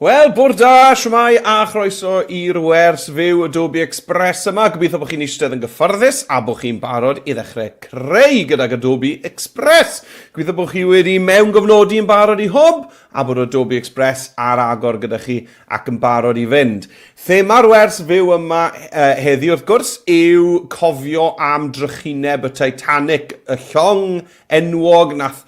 Wel, bore da, shwmae a chroeso i'r wers fyw Adobe Express yma. Gobeithio bod chi'n eistedd yn gyfforddus a bod chi'n barod i ddechrau creu gydag Adobe Express. Gobeithio bod chi wedi mewngofnodi yn barod i Hwb a bod Adobe Express ar agor gyda chi ac yn barod i fynd. Thema'r wers fyw yma uh, heddi wrth gwrs yw cofio am drychineb y Titanic, y llong enwog nath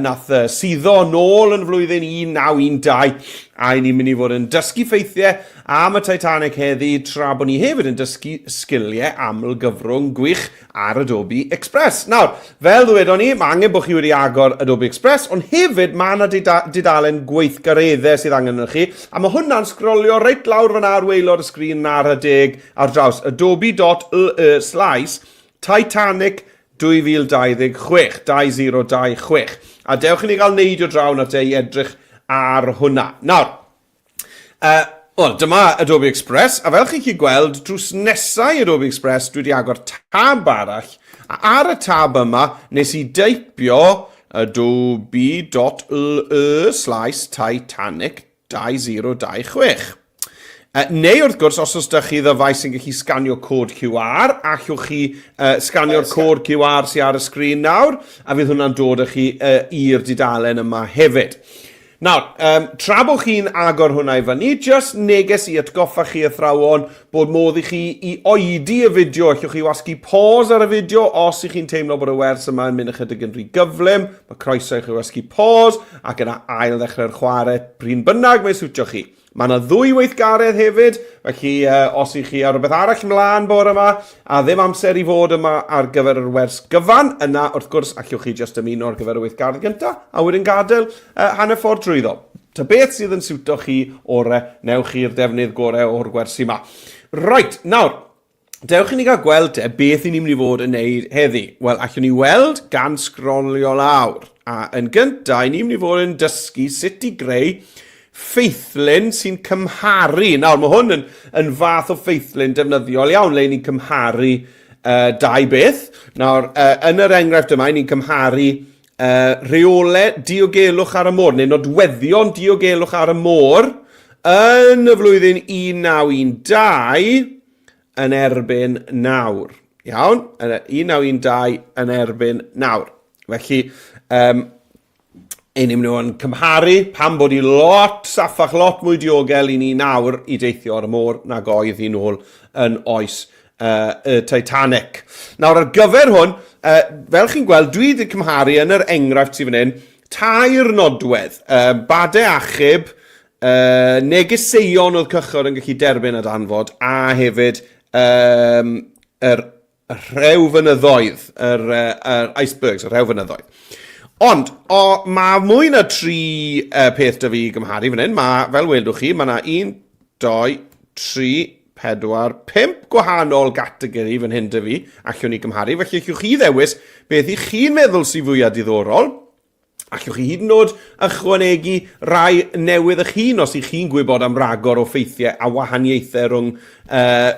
nath suddo nôl yn flwyddyn 1912, a i ni'n mynd i fod yn dysgu ffeithiau am y Titanic heddi, tra bod ni hefyd yn dysgu sgiliau aml-gyfrwng gwych ar Adobe Express. Nawr, fel ddwedon ni, mae angen bod chi wedi agor Adobe Express, ond hefyd mae yna dudalen gweithgareddau sydd angen yn chi, a mae hwnna'n sgrolio reit lawr fyna ar waelod y sgrin ar y deg ar draws adobe.ly slaes Titanic 2026, 2026. A dewch i ni gael neidio draw nawr te i edrych ar hwnna. Nawr, uh, wel, dyma Adobe Express, a fel chi'n gallu gweld, drws nesau Adobe Express, dwi wedi agor tab arall, a ar y tab yma, nes i deipio adobe.ly slash Titanic 2026. Neu wrth gwrs, os oes da chi ddyfais sy'n gallu sganio cod QR, allwch chi uh, sganio'r cod QR sy'n ar y sgrin nawr, a fydd hwnna'n dod â chi uh, i'r dudalen yma hefyd. Nawr, um, tra bod chi'n agor hwnna i fyny, just neges i atgoffa chi athrawon bod modd i chi i oedi y fideo. Allwch chi wasgu pause ar y fideo os ych chi'n teimlo bod y wers yma yn mynd ychydig yn rhy gyflym. Mae croeso i chi wasgu pause ac yna ail ddechrau'r chwarae pryn bynnag mae'n siwtio chi. Mae yna ddwy weithgaredd hefyd, felly uh, os ych chi ar rhywbeth arall mlaen bore yma a ddim amser i fod yma ar gyfer yr wers gyfan, yna wrth gwrs allwch chi jyst ymuno ar gyfer y weithgaredd gyntaf a wedyn gadael uh, hanner ffordd drwyddo. Ta beth sydd yn siwto chi ore, newch chi'r defnydd gorau o'r gwersi yma. Right, nawr, Dewch i ni gael gweld te beth i ni'n mynd i fod yn neud heddi. Wel, allwn ni weld gan sgrolio lawr. A yn gyntaf, i ni'n mynd i fod yn dysgu sut i greu ffeithlun sy'n cymharu. Nawr, mae hwn yn, yn fath o ffeithlun defnyddiol iawn, le ni'n cymharu uh, dau beth. Nawr, uh, yn yr enghraifft yma, ni'n cymharu uh, rheolau diogelwch ar y môr, neu nodweddion diogelwch ar y môr, yn y flwyddyn 1912 yn erbyn nawr. Iawn? 1912 yn erbyn nawr. Felly, um, ein ni'n mynd cymharu pam bod hi lot saffach, lot mwy diogel i ni nawr i deithio ar y môr nag oedd hi nôl yn oes uh, y Titanic. Nawr ar gyfer hwn, uh, fel chi'n gweld, dwi wedi cymharu yn yr enghraifft sydd fan hyn, tair nodwedd, uh, bade achub, uh, negeseuon oedd cychod yn gallu derbyn a danfod, a hefyd um, yr rhew fynyddoedd, yr, uh, yr icebergs, y rhew fynyddoedd. Ond, o, mae mwy na tri uh, peth da fi i gymharu fan hyn. Mae, fel welwch chi, mae yna 1, 2, 3, 4, 5 gwahanol gategori fan hyn da fi, allwn ni gymharu. Felly, allwch chi ddewis beth i chi'n meddwl sy'n fwyaf diddorol. Allwch chi hyd yn oed ychwanegu rai newydd eich hun os ych chi'n gwybod am ragor o ffeithiau a wahaniaethau rhwng uh,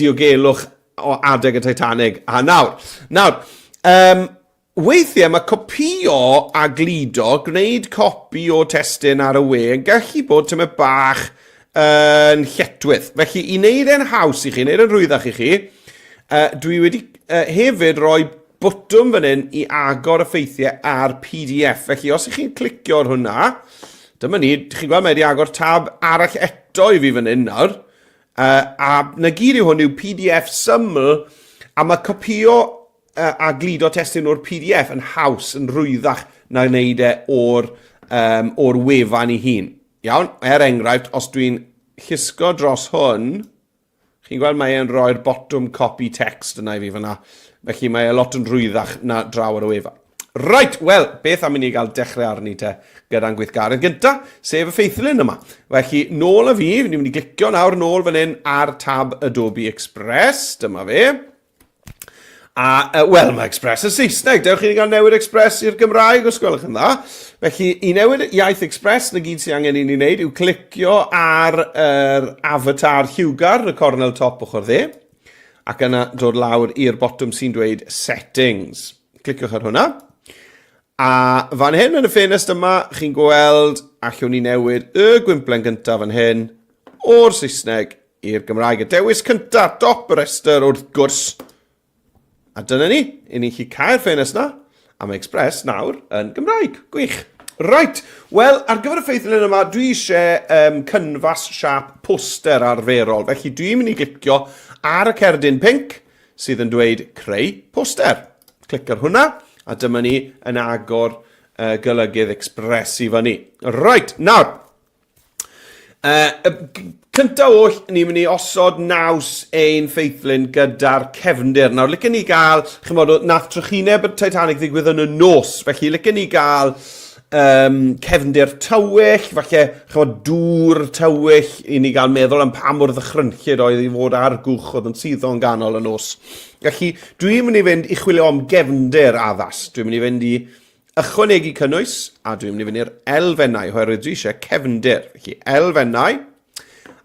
diogelwch o adeg y Titanic a nawr. Nawr, um, weithiau mae copïo a gludo, gwneud copi o testun ar y we yn gallu bod tymed bach yn lletchwith. Felly, i wneud e'n haws i chi, wneud e'n rhwyddach i chi, uh, dwi wedi uh, hefyd rhoi botwm fan hyn i agor y ffeithiau ar PDF. Felly, os ych chi'n clicio ar hwnna, dyma ni, chi'n gweld mae wedi agor tab arall eto i fi fan hyn nawr. Uh, a na gyd yw hwn yw PDF syml, a mae copio uh, a gludo testun o'r PDF yn haws, yn rhwyddach na wneud e o'r, um, or wefan ei hun. Iawn, er enghraifft, os dwi'n llusgo dros hwn, chi'n gweld mae e'n rhoi'r botwm copy text yna i fi fyna. Felly mae e lot yn rhwyddach na draw ar y wefan. Right, wel, beth am i ni gael dechrau arni te gyda'n gweithgaredd gynta, sef y ffeithlun yma. Felly, nôl â fi, ni'n mynd i glicio nawr nôl fan hyn ar tab Adobe Express, dyma fe. A, uh, wel, mae Express yn Saesneg. Dewch i ni gael newid Express i'r Gymraeg, os gwelwch yn dda. Felly, i newid iaith Express, na gyd sy'n angen i ni wneud yw clicio ar yr avatar lliwgar yn y cornel top ochr dde, ac yna dod lawr i'r botwm sy'n dweud Settings. Cliciwch ar hwnna. A fan hyn yn y ffenest yma, chi'n gweld, allwn ni newid y gwymplen gyntaf fan hyn o'r Saesneg i'r Gymraeg. Y dewis cyntaf, dop y rhestr wrth gwrs. A dyna ni, i ni'n gallu cau'r ffenest na, a mae Express nawr yn Gymraeg. Gwych. Right, wel, ar gyfer y ffeithlun yma, dwi eisiau cynfas siap poster arferol, felly dwi'n mynd i glicio ar y cerdyn pinc sydd yn dweud creu poster. Clic ar hwnna, a dyma ni yn agor golygydd Express i fyny. Right, nawr, cyntaf oll, ni'n mynd i osod naws ein ffeithlun gyda'r cefndir. Nawr, licen ni gael, chymod, nath trychineb y Titanic ddigwydd yn y nos, felly licen ni gael cefndir tywyll, falle chymod, dŵr tywyll, i ni gael meddwl am pa mor ddychrynllyd oedd i fod ar gwch oedd yn suddo yn ganol y nos. Felly, dwi'n mynd i fynd i chwilio am gefndir addas. Dwi'n mynd i fynd i ychwanegu cynnwys, a dwi'n mynd i fynd i'r elfennau, oherwydd dwi eisiau cefndir. Felly, elfennau,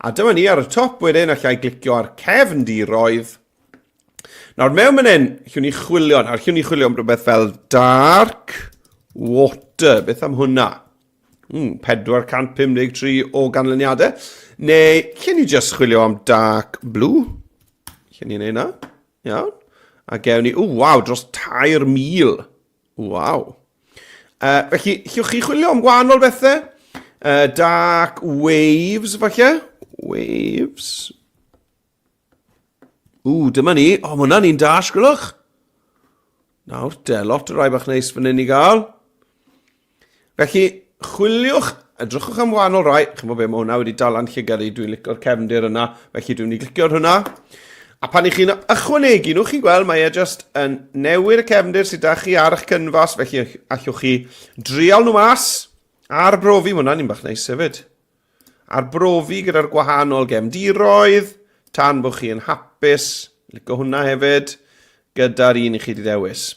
a dyma ni ar y top wedyn, allai glicio ar cefndiroedd. Nawr, mewn fan hyn, llwn ni chwilio, nawr llwn ni chwilio am rhywbeth fel dark water, beth am hwnna? 453 o ganlyniadau. Neu, lle ni just chwilio am dark blue? Lle ni'n neud na? Iawn. A gewn ni, o, waw, dros 3,000. Waw. Felly, llwch chi chwilio am gwahanol bethau? Dark waves, falle? Waves. Ww, dyma ni. O, mae hwnna'n un da, sgwylwch. Nawr, de, lot o rai bach neis fan hyn i gael. Felly, chwiliwch, edrychwch am wahanol rai. Chi'n bod be, mae hwnna wedi dala'n llygad i, dwi'n licio'r cefndir yna, felly dwi'n mynd i glicio ar hwnna. A pan i chi'n ychwanegu nhw, chi'n gweld, mae e just yn newid y cefndir sydd da chi ar eich cynfas, felly allwch chi drial nhw mas, arbrofi, mae hwnna'n un bach neis hefyd. Arbrofi gyda'r gwahanol gefndiroedd, tan bod chi yn hapus, licio hwnna hefyd, gyda'r un i chi wedi dewis.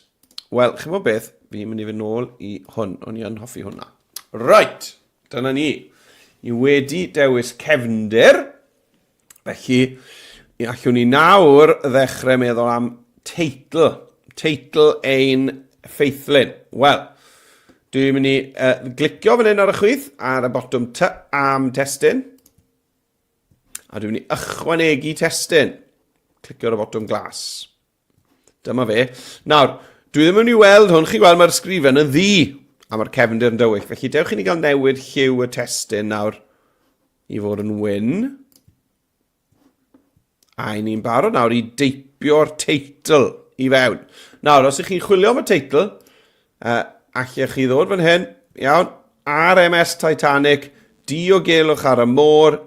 Wel, chi'n bod beth, fi'n mynd i fynd nôl i hwn, o'n i yn hoffi hwnna. Right, dyna ni. Ni wedi dewis cefndir, Felly, mi allwn ni nawr ddechrau meddwl am teitl. Teitl ein ffeithlun. Wel, dwi'n mynd i glicio fan hyn ar y chwith, ar y botwm T am testun. A dwi'n mynd i ychwanegu testun. Clicio ar y botwm glas. Dyma fe. Nawr, dwi ddim yn mynd i weld hwn. Chi'n gweld mae'r sgrifen yn ddu a mae'r cefndir yn dywyll. Felly dewch i ni gael newid lliw y testun nawr i fod yn wyn. A i ni'n barod nawr i deipio'r teitl i fewn. Nawr, os ych chi'n chwilio am y teitl, allech chi ddod fan hyn, iawn, RMS Titanic, diogelwch ar y môr,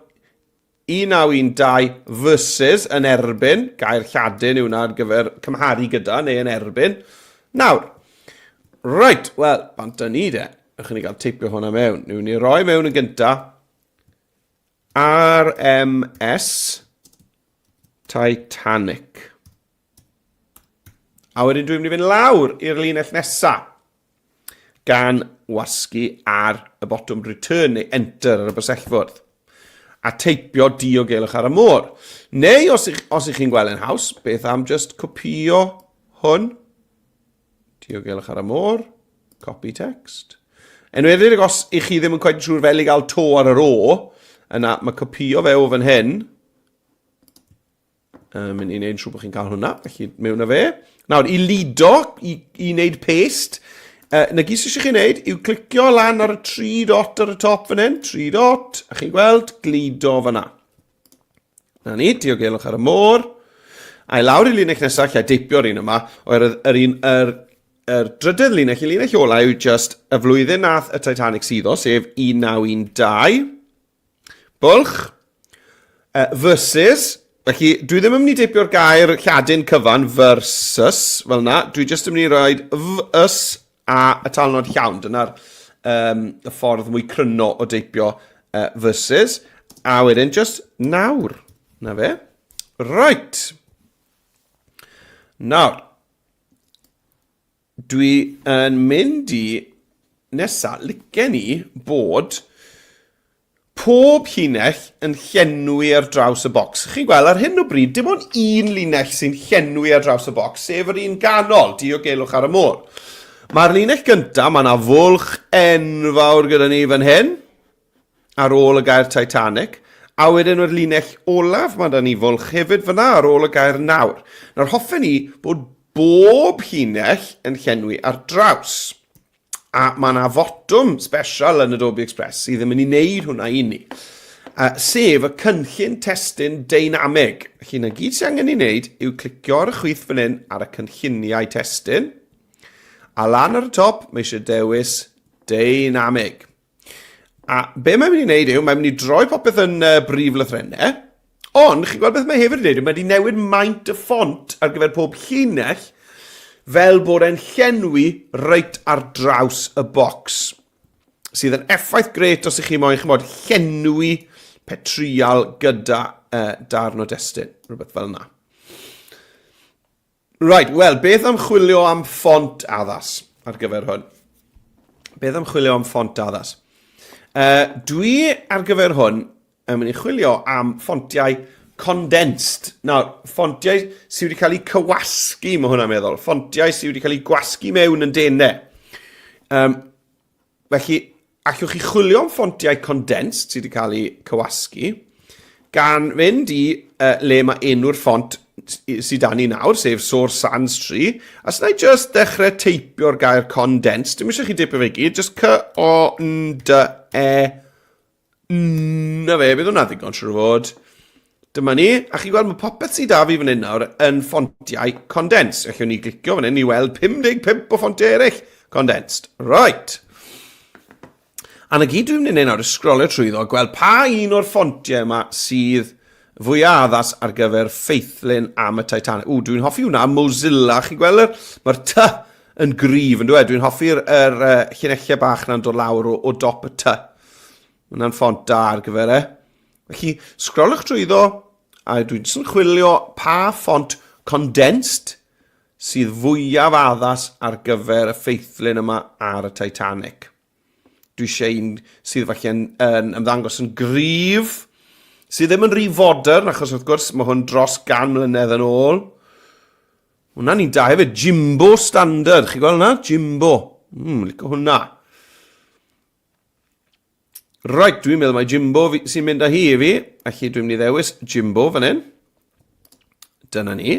1912 versus, yn erbyn, gair Lladin yw hwnna ar gyfer cymharu gyda neu yn erbyn. Nawr, right, wel, bant â ni de. Ewch i ni gael teipio hwnna mewn. Ni'n mynd i roi mewn yn gynta RMS Titanic. A wedyn dwi'n mynd i fynd lawr i'r linell nesaf gan wasgu ar y botwm return neu enter ar y bysellfwrdd a teipio diogelwch ar y môr. Neu os ych, os ych chi'n gweld yn haws, beth am just copio hwn? Diogelwch ar y môr, copy text. Enwedig os ych chi ddim yn quite siŵr fel i gael to ar yr O, yna mae copio fe o fan hyn Mynd i wneud yn siŵr bod chi'n cael hwnna, felly mewn â fe. Nawr, i lido, i, i wneud paste, na gyd sydd eisiau chi wneud yw clicio lan ar y tri dot ar y top fan hyn, tri dot, a chi'n gweld glido fyna. Na ni, diogelwch ar y môr. A i lawr i linell nesaf, lle deipio'r un yma, oherwydd yr un, yr, yr drydydd linell, y linell ola yw just y flwyddyn nath y Titanic suddo, sef 1912. Bwlch. Versus. Felly, dwi ddim yn mynd i deipio'r gair Lladin cyfan, versus, fel yna. Dwi jyst yn mynd i roi v, s a y talnod llawn. Dyna'r um, y ffordd mwy cryno o deipio versus. A wedyn, just nawr. Na fe. Right. Nawr. Dwi yn mynd i nesa, licen i bod pob llinell yn llenwi ar draws y bocs. Chi'n gweld, ar hyn o bryd, dim ond un linell sy'n llenwi ar draws y bocs, sef yr un ganol, diogelwch ar y môr. Mae'r linell gyntaf, mae yna fwlch enfawr gyda ni fan hyn, ar ôl y gair Titanic, a wedyn o'r linell olaf mae da ni fwlch hefyd fyna ar ôl y gair nawr. Nawr hoffen ni bod bob llinell yn llenwi ar draws. A mae yna fotwm special yn Adobe Express sydd yn mynd i wneud hwnna i ni. Sef y cynllun testun deinamig. Felly na gyd sy'n angen i wneud yw clicio ar y chwith fan hyn ar y cynlluniau testun. A lan ar y top, mae eisiau dewis deinamig. A be mae'n mynd i wneud yw, mae'n mynd i droi popeth yn brif lythrennau, ond chi'n gweld beth mae hefyd yn wneud, mae wedi newid maint y ffont ar gyfer pob llinell fel bod e'n llenwi reit ar draws y bocs. Sydd yn effaith gret os ych chi moyn, chymod, llenwi petrial gyda darn o destun, rhywbeth fel yna. Right, wel, beth am chwilio am ffont addas ar gyfer hwn? Beth am chwilio am ffont addas? Dwi ar gyfer hwn yn mynd i chwilio am ffontiau condensed. Nawr, ffontiau sydd wedi cael eu cywasgu, mae hwnna'n meddwl. Ffontiau sydd wedi cael eu gwasgu mewn yn denau. Um, Felly, allwch chi chwilio am ffontiau condensed sydd wedi cael eu cywasgu, gan fynd i uh, le mae enw'r ffont sydd dan ni nawr, sef Source Sans 3, a sy'n ei just dechrau teipio'r gair condensed, dim eisiau chi deipio fe gyd, just C-O-N-D-E Na fe, bydd hwnna ddigon siwr o fod. Dyma ni, a chi'n gweld mae popeth sydd da fi fan hyn nawr yn ffontiau condensed. Allwn ni glicio fan hyn i weld 55 o ffontiau eraill condensed. Right. A na gyd dwi'n mynd i wneud nawr yw sgrolio trwyddo a gweld pa un o'r ffontiau yma sydd fwyaf addas ar gyfer ffeithlun am y Titanic. Ww, dwi'n hoffi hwnna, Mozilla, chi'n gweld yr... Mae'r T yn gryf yn dweud. Dwi'n hoffi'r er, llinellau bach na'n dod lawr o, o dop y T. Mae hwnna'n ffont da ar gyfer e. Felly, sgrolwch trwyddo, a dwi'n jyst yn chwilio pa ffont condensed sydd fwyaf addas ar gyfer y ffeithlun yma ar y Titanic. Dwi eisiau un sydd falle yn, yn ymddangos yn gryf, sydd ddim yn rhy fodern, achos wrth gwrs mae hwn dros gan mlynedd yn ôl. Hwna'n un da hefyd, Jimbo Standard, chi'n gweld hwnna? Jimbo. Licio hwnna. Right, dwi'n meddwl mai Jimbo sy'n mynd â hi i fi, felly dwi'n mynd i ddewis Jimbo fan hyn. Dyna ni.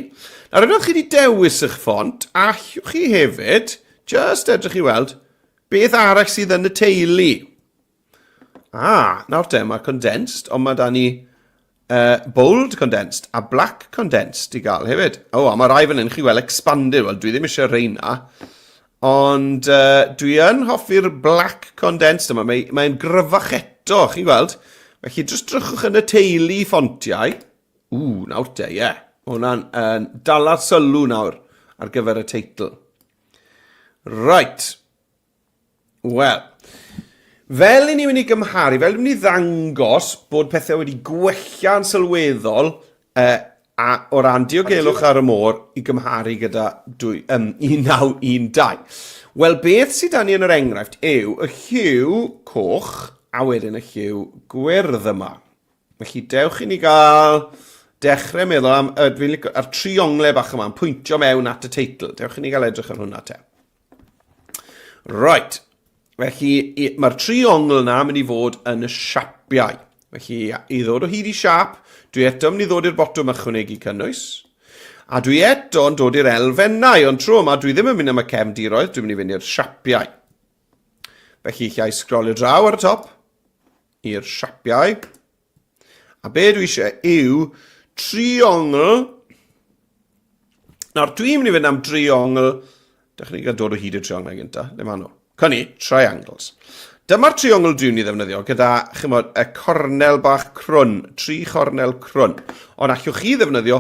Nawr, unwaith chi wedi dewis eich ffont, allwch chi hefyd just edrych i weld beth arall sydd yn y teulu. Ah, nawr te, mae condensed, ond mae da ni bold condensed a black condensed i gael hefyd. O, oh, a mae rai fan hyn, chi weld, expanded. Wel, dwi ddim eisiau reina. Ond dwi yn hoffi'r black condensed yma. Mae'n mae gryfach eto, chi'n gweld? Felly, jyst drychwch yn y teulu ffontiau. Ww, nawr te, ie. Yeah. Mae hwnna'n uh, dala'r sylw nawr ar gyfer y teitl. Right. Wel, fel i ni mynd i gymharu, fel i mynd i ddangos bod pethau wedi gwella'n sylweddol a, o ran diogelwch ar y môr i gymharu gyda 1912. Wel, beth sydd dan ni yn yr enghraifft yw y lliw coch a wedyn y lliw gwyrdd yma. Felly dewch i ni gael dechrau meddwl am, dwi'n licio, ar triongle bach yma, yn pwyntio mewn at y teitl. Dewch i ni gael edrych ar hwnna te. Right. Felly, mae'r triongl yna mynd i fod yn y siapiau. Felly, i ddod o hyd i siap, dwi eto mynd i ddod i'r botwm ychwanegu cynnwys. A dwi eto yn dod i'r elfennau, ond tro yma dwi ddim yn mynd am y cefndiroedd, dwi'n mynd i fynd i'r siapiau. Felly, llai sgrolio draw ar y top i'r siapiau. A be dwi eisiau yw triongl. Nawr, dwi'n mynd i fynd am driongl. Dych chi'n cael dod o hyd i'r triongl gyntaf. Le maen nhw? Cynni, triangles. Dyma'r triongl dwi'n mynd i ddefnyddio gyda, chymod, y cornel bach crwn, tri chornel crwn. Ond allwch chi ddefnyddio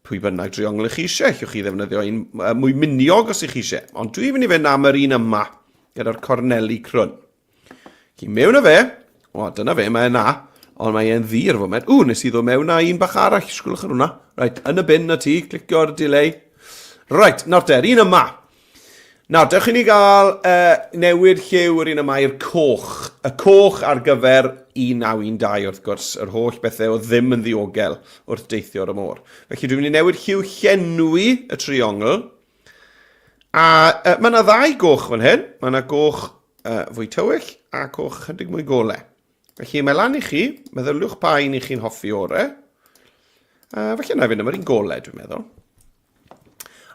pwy bynnag driongl i chi eisiau. Allwch chi ddefnyddio un mwy miniog os ych chi eisiau. Ond dwi'n mynd i fynd am yr un yma, gyda'r corneli crwn. Chi mewn â fe. O, dyna fe, mae yna. Ond mae e'n ddu ar y foment. Ww, nes i ddod mewn â un bach arall. Sgwlwch ar hwnna. Right, yn y bin na ti. Clicio ar y delay. Right, nawr te, un yma. Nawr, dewch i ni gael uh, newid lliw yr un yma i'r coch. Y coch ar gyfer 1912, wrth gwrs, yr holl bethau oedd ddim yn ddiogel wrth deithio ar y môr. Felly dwi'n mynd i newid lliw llenwi y triongl. A mae yna ddau goch fan hyn. Mae yna goch fwy tywyll a coch chydig mwy gole. Felly mae lan i chi, meddyliwch pa un i chi'n hoffi ore. Felly yna i fynd am yr un gole, dwi'n meddwl.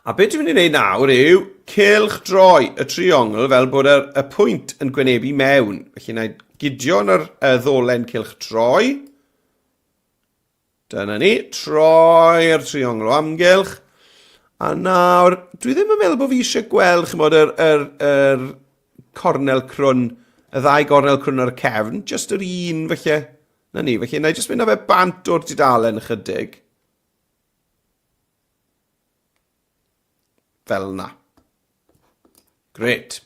A beth dwi'n mynd i wneud nawr yw cylch droi y triongl fel bod y, y pwynt yn gwynebu mewn. Felly na i gydio yn yr y ddolen cylch troi. Dyna ni, troi'r triongl o amgylch. A nawr, dwi ddim yn meddwl bod fi eisiau gweld, chymod, yr, yr, yr cornel crwn, y ddau gornel crwn ar y cefn, just yr un, felly. Na ni, felly, na i just mynd â fe bant o'r dudalen ychydig. Fel yna. Gret.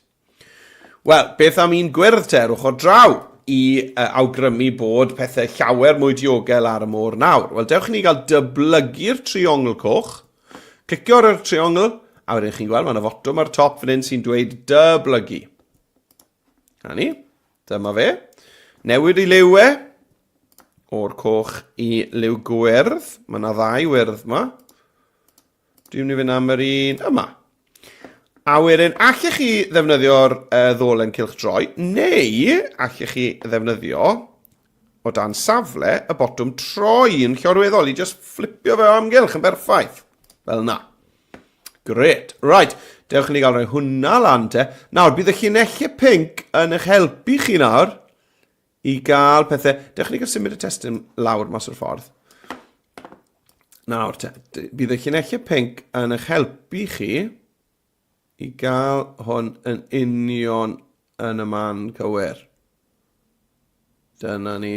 Wel, beth am un gwyrdd te ar ochr draw i uh, awgrymu bod pethau llawer mwy diogel ar y môr nawr? Wel, dewch i ni gael dyblygu'r triongl coch. Clicio ar y triongl, a wedyn chi'n gweld mae yna fotwm ar top fan hyn sy'n dweud dyblygu. Na ni, dyma fe. Newid i liw e, o'r coch i liw gwyrdd. Mae yna ddau wyrdd yma. Dwi'n mynd i fynd am yr un yma. A wedyn, allech chi ddefnyddio'r uh, ddolen cylchdroi, neu allech chi ddefnyddio o dan safle y botwm troi yn llorweddol i just fflipio fe o amgylch yn berffaith. Fel yna. Gret. Right, dewch i ni gael rhoi hwnna lan te. Nawr, bydd y llinellau pink yn eich helpu chi nawr i gael pethau... Dewch i ni gael symud y testun lawr mas o'r ffordd. Nawr te, bydd y llinellau pink yn eich helpu chi i gael hwn yn union yn y man cywir. Dyna ni.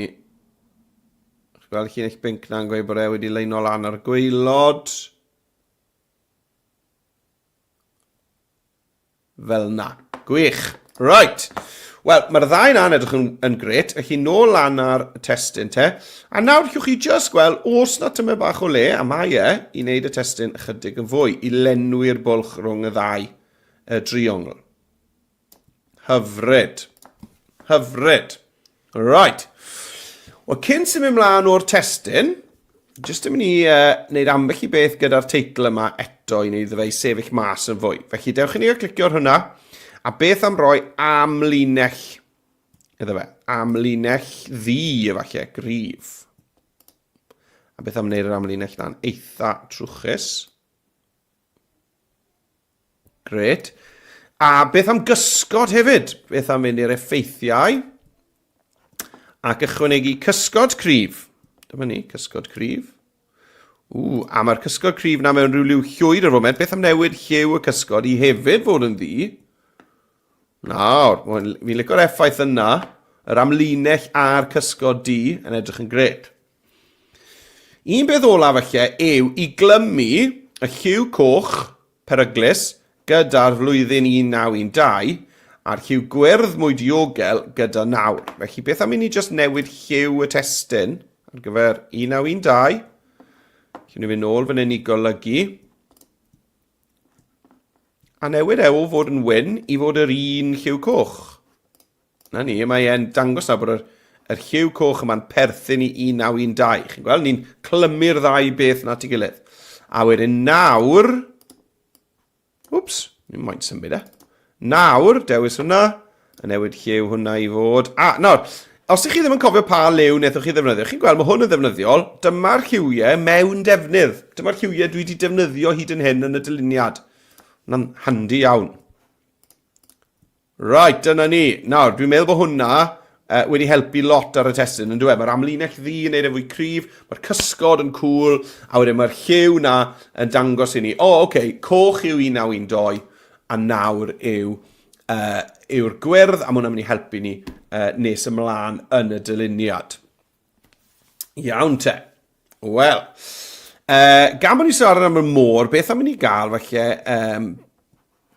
Chi'n gweld y llinell binc na'n gweud bod e wedi leino lan ar y gwaelod. Fel na. Gwych. Right. Wel, mae'r ddau na'n edrych yn, yn gret, felly nôl lan ar y testun te. A nawr llwch chi just gweld, os na tymed bach o le, a mae e, i wneud y testun ychydig yn fwy, i lenwi'r bwlch rhwng y ddau y driongl. Hyfryd. Hyfryd. Right. Wel, cyn symud mlaen o'r testun, jyst yn mynd i uh, wneud ambell i beth gyda'r teitl yma eto i wneud iddo fe i sefyll mas yn fwy. Felly, dewch i ni gael clicio ar hwnna. A beth am roi amlinell iddo fe? Amlinell ddu, efallai, gryf. A beth am wneud yr amlinell na'n eitha trwchus? Gret. A beth am gysgod hefyd? Beth am fynd i'r effeithiau? Ac ychwanegu cysgod cryf. Dyma ni, cysgod cryf. Ww, a mae'r cysgod cryf na mewn rhyw liw llwyd ar y foment. Beth am newid lliw y cysgod i hefyd fod yn ddu? Nawr, fi'n licio'r effaith yna. Yr amlinell a'r cysgod du yn edrych yn gret. Un peth olaf falle yw i glymu y lliw coch peryglus gyda'r flwyddyn 1912 a'r lliw gwyrdd mwy diogel gyda nawr. Felly beth am i ni jyst newid lliw y testun ar gyfer 1912? Felly ni fynd nôl fan hyn i golygu. A newid e o fod yn wyn i fod yr un lliw coch. Na ni, mae e'n dangos nawr bod yr, yr lliw coch yma'n perthyn i 1912. Chi'n gweld, ni'n clymu'r ddau beth na at ei gilydd. A wedyn nawr... Wps, ni'n moyn symud e. Nawr, dewis hwnna, a newid lliw hwnna i fod... A, nawr, os ydych chi ddim yn cofio pa liw wnaethoch chi ddefnyddio, chi'n gweld mae hwn yn ddefnyddiol, dyma'r lliwiau mewn defnydd. Dyma'r lliwiau dwi wedi defnyddio hyd yn hyn yn y dyluniad. Hwna'n handi iawn. Right, dyna ni. Nawr, dwi'n meddwl bod hwnna uh, wedi helpu lot ar y testun, yn dweud. Mae'r amlinell ddu yn neud e fwy cryf, mae'r cysgod yn cool, a wedyn mae'r lliw na yn dangos i ni, o, oh, oce, okay, coch yw 1912, a nawr yw, uh, yw'r gwyrdd, a mae hwnna'n mynd i helpu ni uh, nes ymlaen yn y dyluniad. Iawn te. Wel, uh, gan bod ni'n siarad am y môr, beth am i ni gael falle um,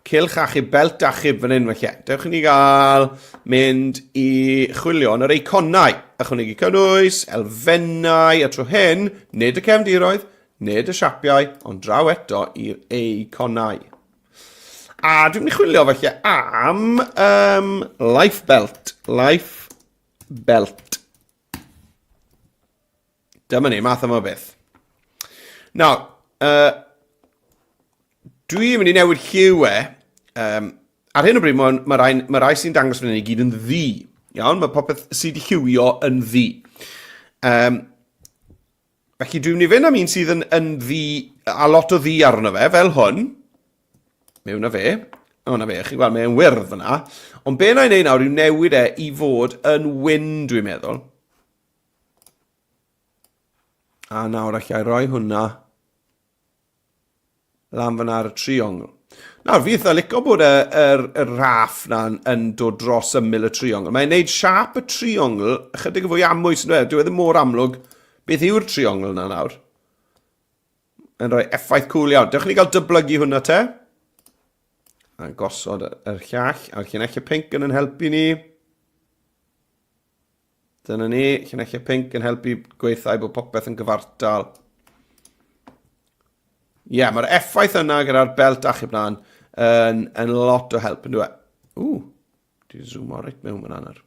cylch achub, belt achub fan hyn falle. Dewch i ni gael mynd i chwilio yn yr eiconau. Ychwanegu cynnwys, elfennau, a tro hyn, nid y cefndiroedd, nid y siapiau, ond draw eto i'r eiconau. A dwi'n mynd i chwilio falle am um, life belt. Life belt. Dyma ni, math yma o beth. Nawr, uh, dwi'n mynd i newid lliw e Um, ar hyn o bryd, mae ma rai, ma rai sy'n dangos fan hyn i gyd yn ddu. Iawn, mae popeth sydd wedi lliwio yn ddu. Um, felly dwi'n mynd i fynd am un sydd yn, yn ddu, a lot o ddu arno fe, fel hwn. Mewn â fe. O, na fe, chi'n gweld, mae'n wyrdd fyna. Ond be na i wneud nawr yw newid e i fod yn wyn, dwi'n meddwl. A nawr allai roi hwnna lan fyna ar y triongl. Nawr, fi eitha licio bod y, yr, y raff na'n yn dod dros ymyl y triongl. Mae'n neud siap y triongl ychydig yn fwy amwys, yn dweud. Dyw e ddim mor amlwg beth yw'r triongl na nawr. Yn rhoi effaith cwl iawn. Dewch i ni gael dyblygu hwnna te. A gosod yr llall a'r llinellau pink yn yn helpu ni. Dyna ni, llinellau pink yn helpu gweithau bod popeth yn gyfartal. Ie, yeah, mae'r effaith yna gyda'r belt achub na'n yn, yn lot o help yn dweud. Ww, di zoom o reit mewn fyna nawr.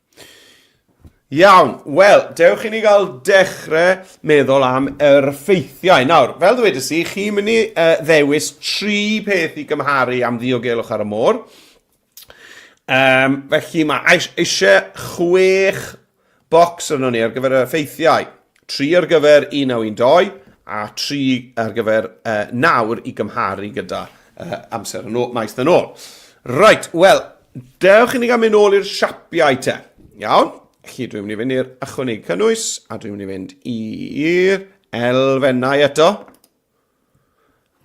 Iawn, wel, dewch i ni gael dechrau meddwl am yr ffeithiau. Nawr, fel ddwedes i, chi'n mynd i uh, ddewis tri peth i gymharu am ddiogelwch ar y môr. Um, felly mae eisiau chwech bocs arno ni ar gyfer y ffeithiau. Tri ar gyfer 1912 a tri ar gyfer uh, nawr i gymharu gyda uh, amser yn ôl, maes yn ôl. Right, wel, dewch i ni gael mynd ôl i'r siapiau te. Iawn, felly dwi'n mynd i fynd i'r ychwanegu cynnwys a dwi'n mynd i fynd i'r elfennau eto.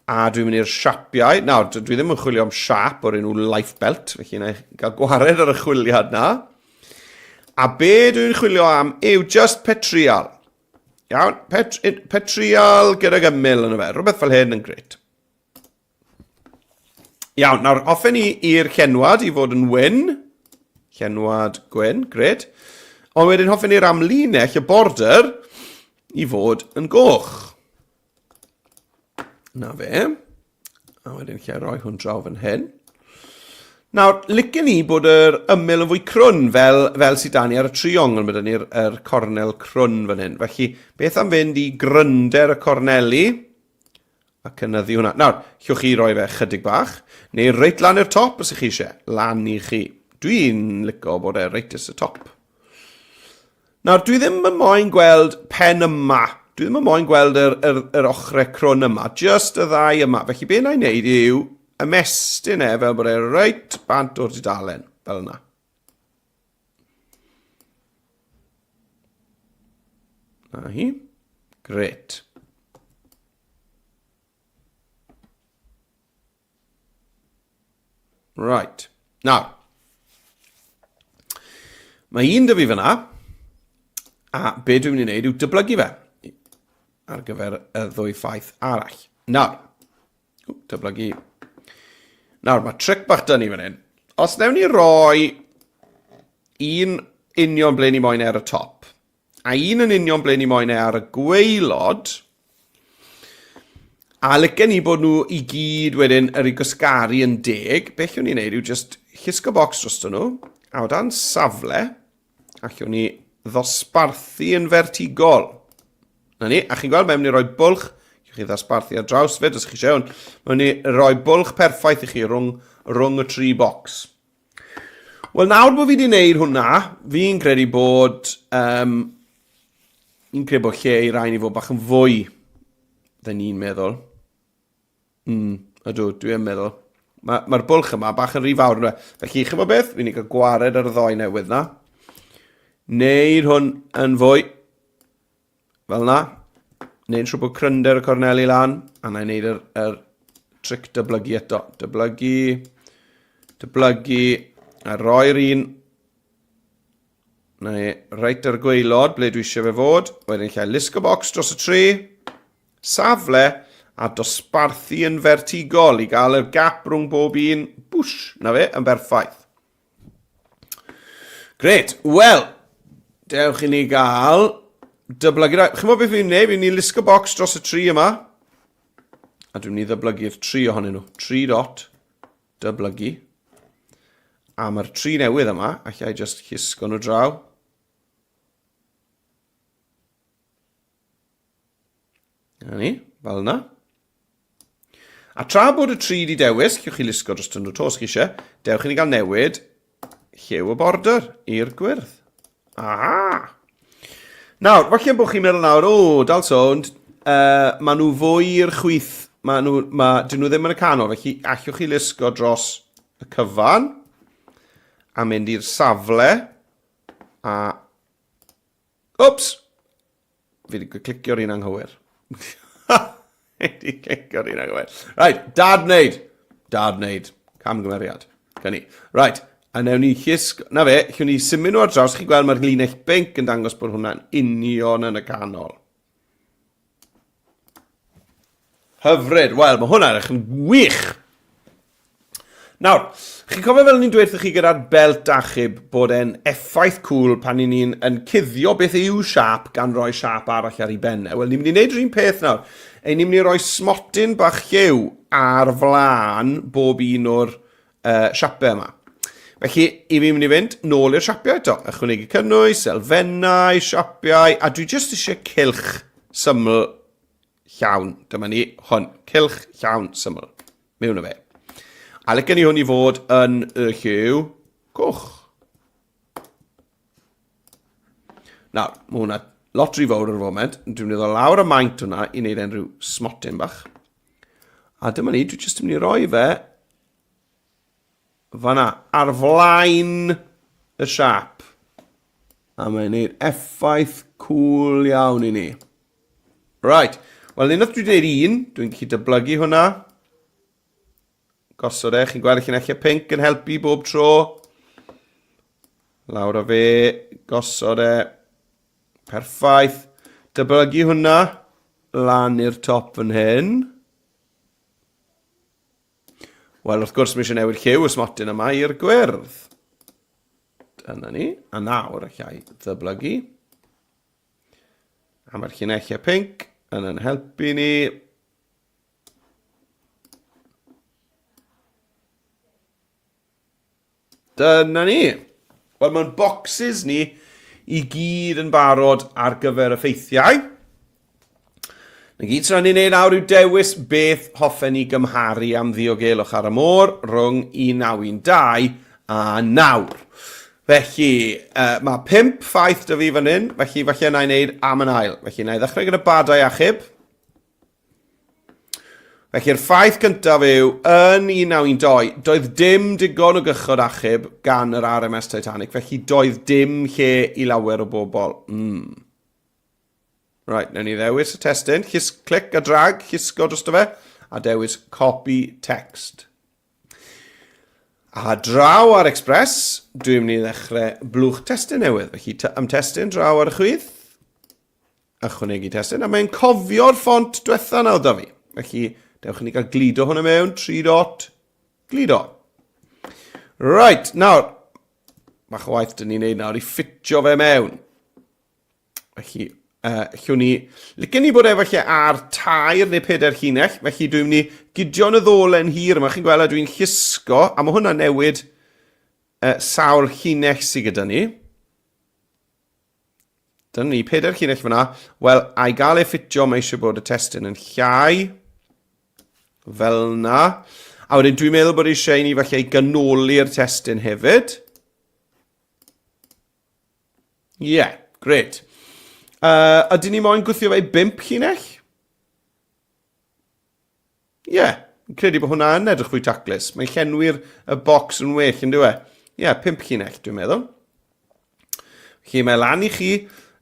A dwi'n mynd i'r siapiau. Nawr, dwi ddim yn chwilio am siap o'r enw life belt, felly na i gael gwared ar y chwiliad na. A be dwi'n chwilio am yw just petrial. Iawn, pet, petrial gydag ymyl yn y fe. Rhywbeth fel hyn yn gret. Iawn, nawr hoffen ni i'r llenwad i fod yn wyn. Llenwad gwyn, gret. Ond wedyn hoffen ni'r amlinell, y border, i fod yn goch. Na fe. A wedyn lle roi hwn draw fan hyn. Nawr, licen ni bod yr ymyl yn fwy crwn, fel, fel sydd dan ni ar y triongl, mae dan ni'r er cornel crwn fan hyn. Felly, beth am fynd i grynder y corneli a cynyddu hwnna. Nawr, llwch chi roi fe chydig bach, neu reit lan i'r top os ych chi eisiau. Lan i chi. Dwi'n lico bod e reit is y top. Nawr, dwi ddim yn moyn gweld pen yma. Dwi ddim yn moyn gweld yr, yr, yr ochrau crwn yma, just y ddau yma. Felly be na i wneud yw ymestyn e fel bod e reit bant o'r dudalen, fel yna. Na hi. Gret. Right. Nawr. Mae un dy fi fyna, a be dwi'n mynd i wneud yw dyblygu fe ar gyfer y ddwy ffaith arall. Nawr, dyblygu. Nawr, mae tric bach dyn ni fan hyn. Os newn ni roi un union ble ni moyn e ar y top, A un yn union ble ni moyn e ar y gwaelod. A licen ni bod nhw i gyd wedyn yr i gysgaru yn deg. Beth llwn ni'n neud yw just llusgo bocs drosto nhw, a o dan safle, allwn ni ddosbarthu yn fertigol. Na ni, a chi'n gweld, mae'n mynd i roi bwlch, chi ddosbarthu ar draws fyd, os chi eisiau hwn, mae'n mynd i roi bwlch perffaith i chi rhwng, rhwng y tri bocs. Wel, nawr bod fi wedi gwneud hwnna, fi'n credu bod... Um, fi'n credu bod lle i rai ni fod bach yn fwy dden ni'n meddwl. Mm, ydw, dwi yn meddwl. Mae'r ma, bwlch yma bach yn rhy fawr. Ynddo? E? Felly, chi'n bod beth? Fi'n ei gael gwared ar y ddoi newydd na. Neud hwn yn fwy. Fel na. Neud siŵr bod crynder y corneli lan, a na i wneud yr, yr tric dyblygu eto. Dyblygu, dyblygu, a roi'r un na i reit ar y gweilod ble dwi eisiau fe fod. Wedyn lle lusgo box dros y tri, safle, a dosbarthu yn fertigol i gael yr gap rhwng bob un. Bwsh, na fe, yn berffaith. Gret, wel, dewch i ni gael dyblygu. Chi'n gwybod beth fi'n gwneud? Fi'n mynd i lusgo box dros y tri yma. A dwi'n mynd i ddyblygu'r tri ohonyn nhw. Tri dot, dyblygu. A mae'r tri newydd yma, allai just llusgo nhw draw. Na ni, fel yna. A tra bod y tri di dewis, llwch chi lusgo dros nhw to os chi eisiau, dewch i ni gael newid lliw y border i'r gwyrdd. Aha! Nawr, falle bod chi'n meddwl nawr, o, dal sownd, uh, maen nhw fwy i'r chwith, maen nhw, ma, dyn nhw ddim yn y canol, felly allwch chi lusgo dros y cyfan a mynd i'r safle a... Wps! Fi wedi clicio'r un anghywir. Fi wedi clicio'r un anghywir. Right, dad wneud. Dad wneud. Camgymeriad. Gynni. Right, a newn ni llusg... Na fe, llwn ni symud nhw ar draws. Chi'n gweld mae'r linell binc yn dangos bod hwnna'n union yn y canol. Hyfryd. Wel, mae hwnna'n edrych yn wych. Nawr, chi'n cofio fel ni'n dweud wrthych chi gyda'r belt achub bod e'n effaith cwl pan ni'n ni'n yn cuddio beth yw siap gan roi siap arall ar ei ben e. Wel, ni'n mynd i wneud yr un peth nawr. Ein ni'n mynd i roi smotyn bach lliw ar flaen bob un o'r uh, siapau yma. Felly, i fi'n mynd i fynd nôl i'r siapiau eto. Ychwanegu cynnwys, elfennau, siapiau, a dwi jyst eisiau cylch syml llawn. Dyma ni, hwn, cylch llawn syml. Mewn o fe. A licen i hwn i fod yn y lliw coch. Nawr, mae hwnna lot rhy fawr ar y foment. Dwi'n mynd i ddod lawr y maint hwnna i wneud e'n rhyw smotyn bach. A dyma ni, dwi jyst yn mynd i roi fe fanna, ar flaen y siap. A mae'n gwneud effaith cool iawn i ni. Right, wel unwaith dwi wedi gwneud un, dwi'n gallu dyblygu hwnna. Gosod e, chi'n gweld y llinellau pink yn helpu bob tro. Lawr o fe, gosod e. Perffaith. Dyblygu hwnna lan i'r top fan hyn. Wel, wrth gwrs, mae eisiau newid lliw y smotyn yma i'r gwyrdd. Dyna ni. A nawr, allai ddyblygu. A mae'r llinellau pinc yn yn helpu ni. Dyna ni. Wel, mae'n bocsys ni i gyd yn barod ar gyfer y ffeithiau. Na gyd sy'n ni'n ei nawr yw dewis beth hoffen ni gymharu am ddiogelwch ar y môr rhwng 1912 a nawr. Felly, uh, mae pump ffaith dy fi fan hyn, felly falle na i wneud am yn ail. Felly, na i ddechrau gyda badau achub. Felly'r ffaith gyntaf yw, yn 1912, doedd dim digon o gychod achub gan yr RMS Titanic, felly doedd dim lle i lawer o bobl. Mm. Right, newn ni ddewis y testun, llis, clic a drag, llusgo drosto fe, a dewis copy text. A draw ar Express, dwi'n mynd i ddechrau blwch testun newydd. Felly, am testun draw ar y chwith, ychwanegu testun, a mae'n cofio'r ffont diwetha nawr da fi. Felly, dewch i ni gael gludo hwnna mewn, 3 dot, gludo. Right, nawr, bach o waith dyn ni'n neud nawr i ffitio fe mewn. Felly, uh, llwn ni, licen ni bod e falle ar tair neu pedair llinell, felly dwi'n mynd i gudio yn y ddolen hir yma, chi'n gweld a dwi'n llusgo, a mae hwnna'n newid uh, sawl llinell sydd gyda ni. Dyna ni, pedair llinell fyna. Wel, a'i gael ei ffitio, mae eisiau bod y testun yn llai. Fel yna. A wedyn dwi'n meddwl bod eisiau i ni falle i ganoli'r testun hefyd. Ie, yeah, gret. Uh, ydyn ni moyn gwthio fe i bimp llinell? Ie, yeah, yn credu bod hwnna yn edrych fwy taclus. Mae'n llenwi'r y bocs yn well, yn dyw e? Ie, yeah, pump llinell, dwi'n meddwl. Felly mae lan i chi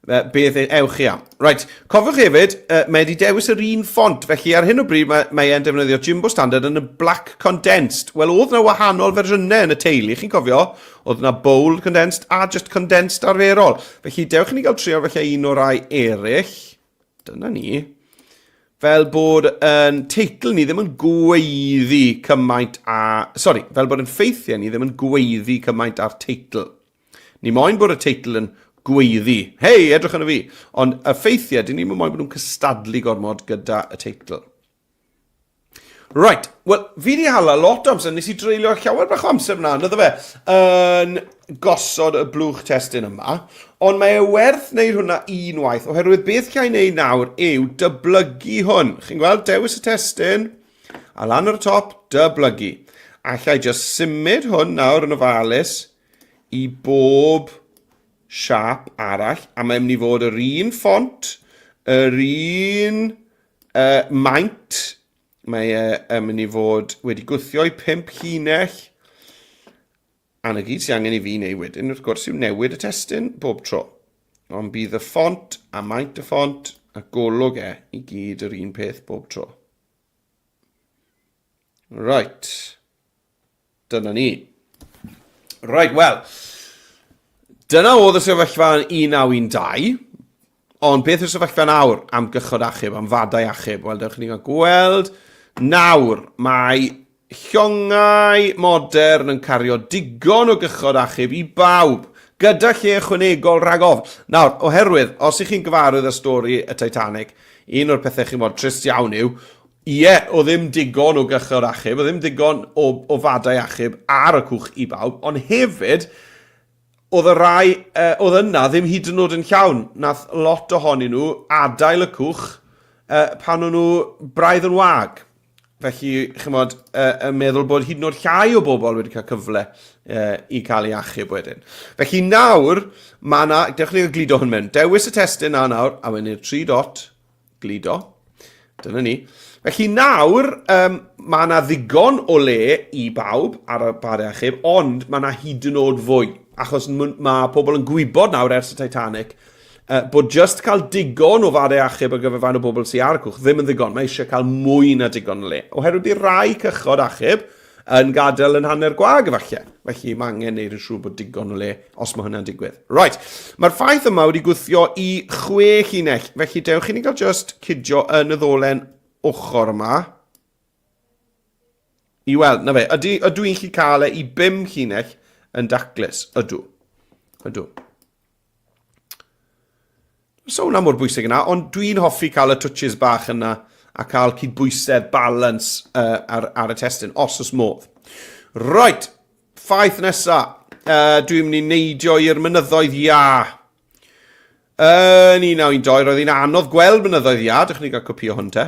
beth e, ewch chi am. Right, cofiwch hefyd, uh, mae wedi dewis yr un ffont, felly ar hyn o bryd mae, mae e'n defnyddio Jumbo Standard yn y Black Condensed. Wel, oedd na wahanol fersiynau yn y teulu, chi'n cofio? Oedd na Bold Condensed a just Condensed arferol. Felly dewch i ni gael trio felly un o'r rai eraill. Dyna ni. Fel bod yn teitl ni ddim yn gweiddi cymaint a... Sori, fel bod yn ffeithiau ni ddim yn gweiddi cymaint ar teitl. Ni moyn bod y teitl yn gweiddi. Hei, edrych yn y fi. Ond y ffeithiau, dyn ni'n moyn bod nhw'n cystadlu gormod gyda y teitl. Right, wel, fi di hala lot o amser, nes i dreulio llawer bach o amser fyna, nyddo fe, yn gosod y blwch testun yma, ond mae e werth wneud hwnna unwaith, oherwydd beth llai wneud nawr yw dyblygu hwn. Chi'n gweld, dewis y testun, A lan ar y top, dyblygu. Alla i just symud hwn nawr yn ofalus i bob siap arall, a mae'n mynd i fod yr un ffont, yr un uh, maint, mae e yn mynd i fod wedi gwthio i 5 llinell, a na gyd sy'n angen i fi wneud wedyn, wrth gwrs, yw newid y testun bob tro. Ond bydd y ffont a maint y ffont a golwg e i gyd yr un peth bob tro. Right. Dyna ni. Right, wel, dyna oedd y sefyllfa yn 1912, ond beth yw'r sefyllfa nawr am gychod achub, am fadau achub? Wel, dewch i ni gael gweld. Nawr, mae llongau modern yn cario digon o gychod achub i bawb, gyda lle ychwanegol rhag ofn. Nawr, oherwydd, os ych chi'n gyfarwydd â stori y Titanic, un o'r pethau chi'n bod trist iawn yw, Ie, oedd ddim digon o gychod achub, oedd ddim digon o, o fadau achub ar y cwch i bawb, ond hefyd, oedd y rai uh, oedd yna ddim hyd yn oed yn llawn. Nath lot ohonyn nhw adael y cwch uh, pan o'n nhw braidd yn wag. Felly, chymod, uh, yn meddwl bod hyd yn oed llai o bobl wedi cael cyfle uh, i cael ei achub wedyn. Felly nawr, mae yna, dewch ni gludo hwn mewn. Dewis y testun na nawr, a wedyn i'r tri dot, gludo. Dyna ni. Felly nawr, um, mae yna ddigon o le i bawb ar y bare achub, ond mae yna hyd yn oed fwy. Achos mae pobl yn gwybod nawr ers y Titanic uh, bod just cael digon o fare achub ar gyfer faint o bobl sy'n ar y cwch ddim yn ddigon. Mae eisiau cael mwy na digon o le. Oherwydd bydd rai cychod achub yn gadael yn hanner gwag efallai. Felly mae angen neud yn siŵr bod digon o le os mae hynna'n digwydd. Right, mae'r ffaith yma wedi gwthio i chwe llinell, felly dewch i ni gael just cydio yn y ddolen ochr yma. I weld, na fe, ydy, ydw i'n gallu cael e i bum llinell yn daclus? Ydw. Ydw. So hwnna mor bwysig yna, ond dwi'n hoffi cael y touches bach yna a cael cydbwysedd balance uh, ar, ar y testun, os oes modd. Right, ffaith nesa. Uh, dwi'n mynd i neidio i'r mynyddoedd iâ. Yn 1912, roedd hi'n anodd gweld mynyddoedd iâ. Dych chi'n cael copio hwn te.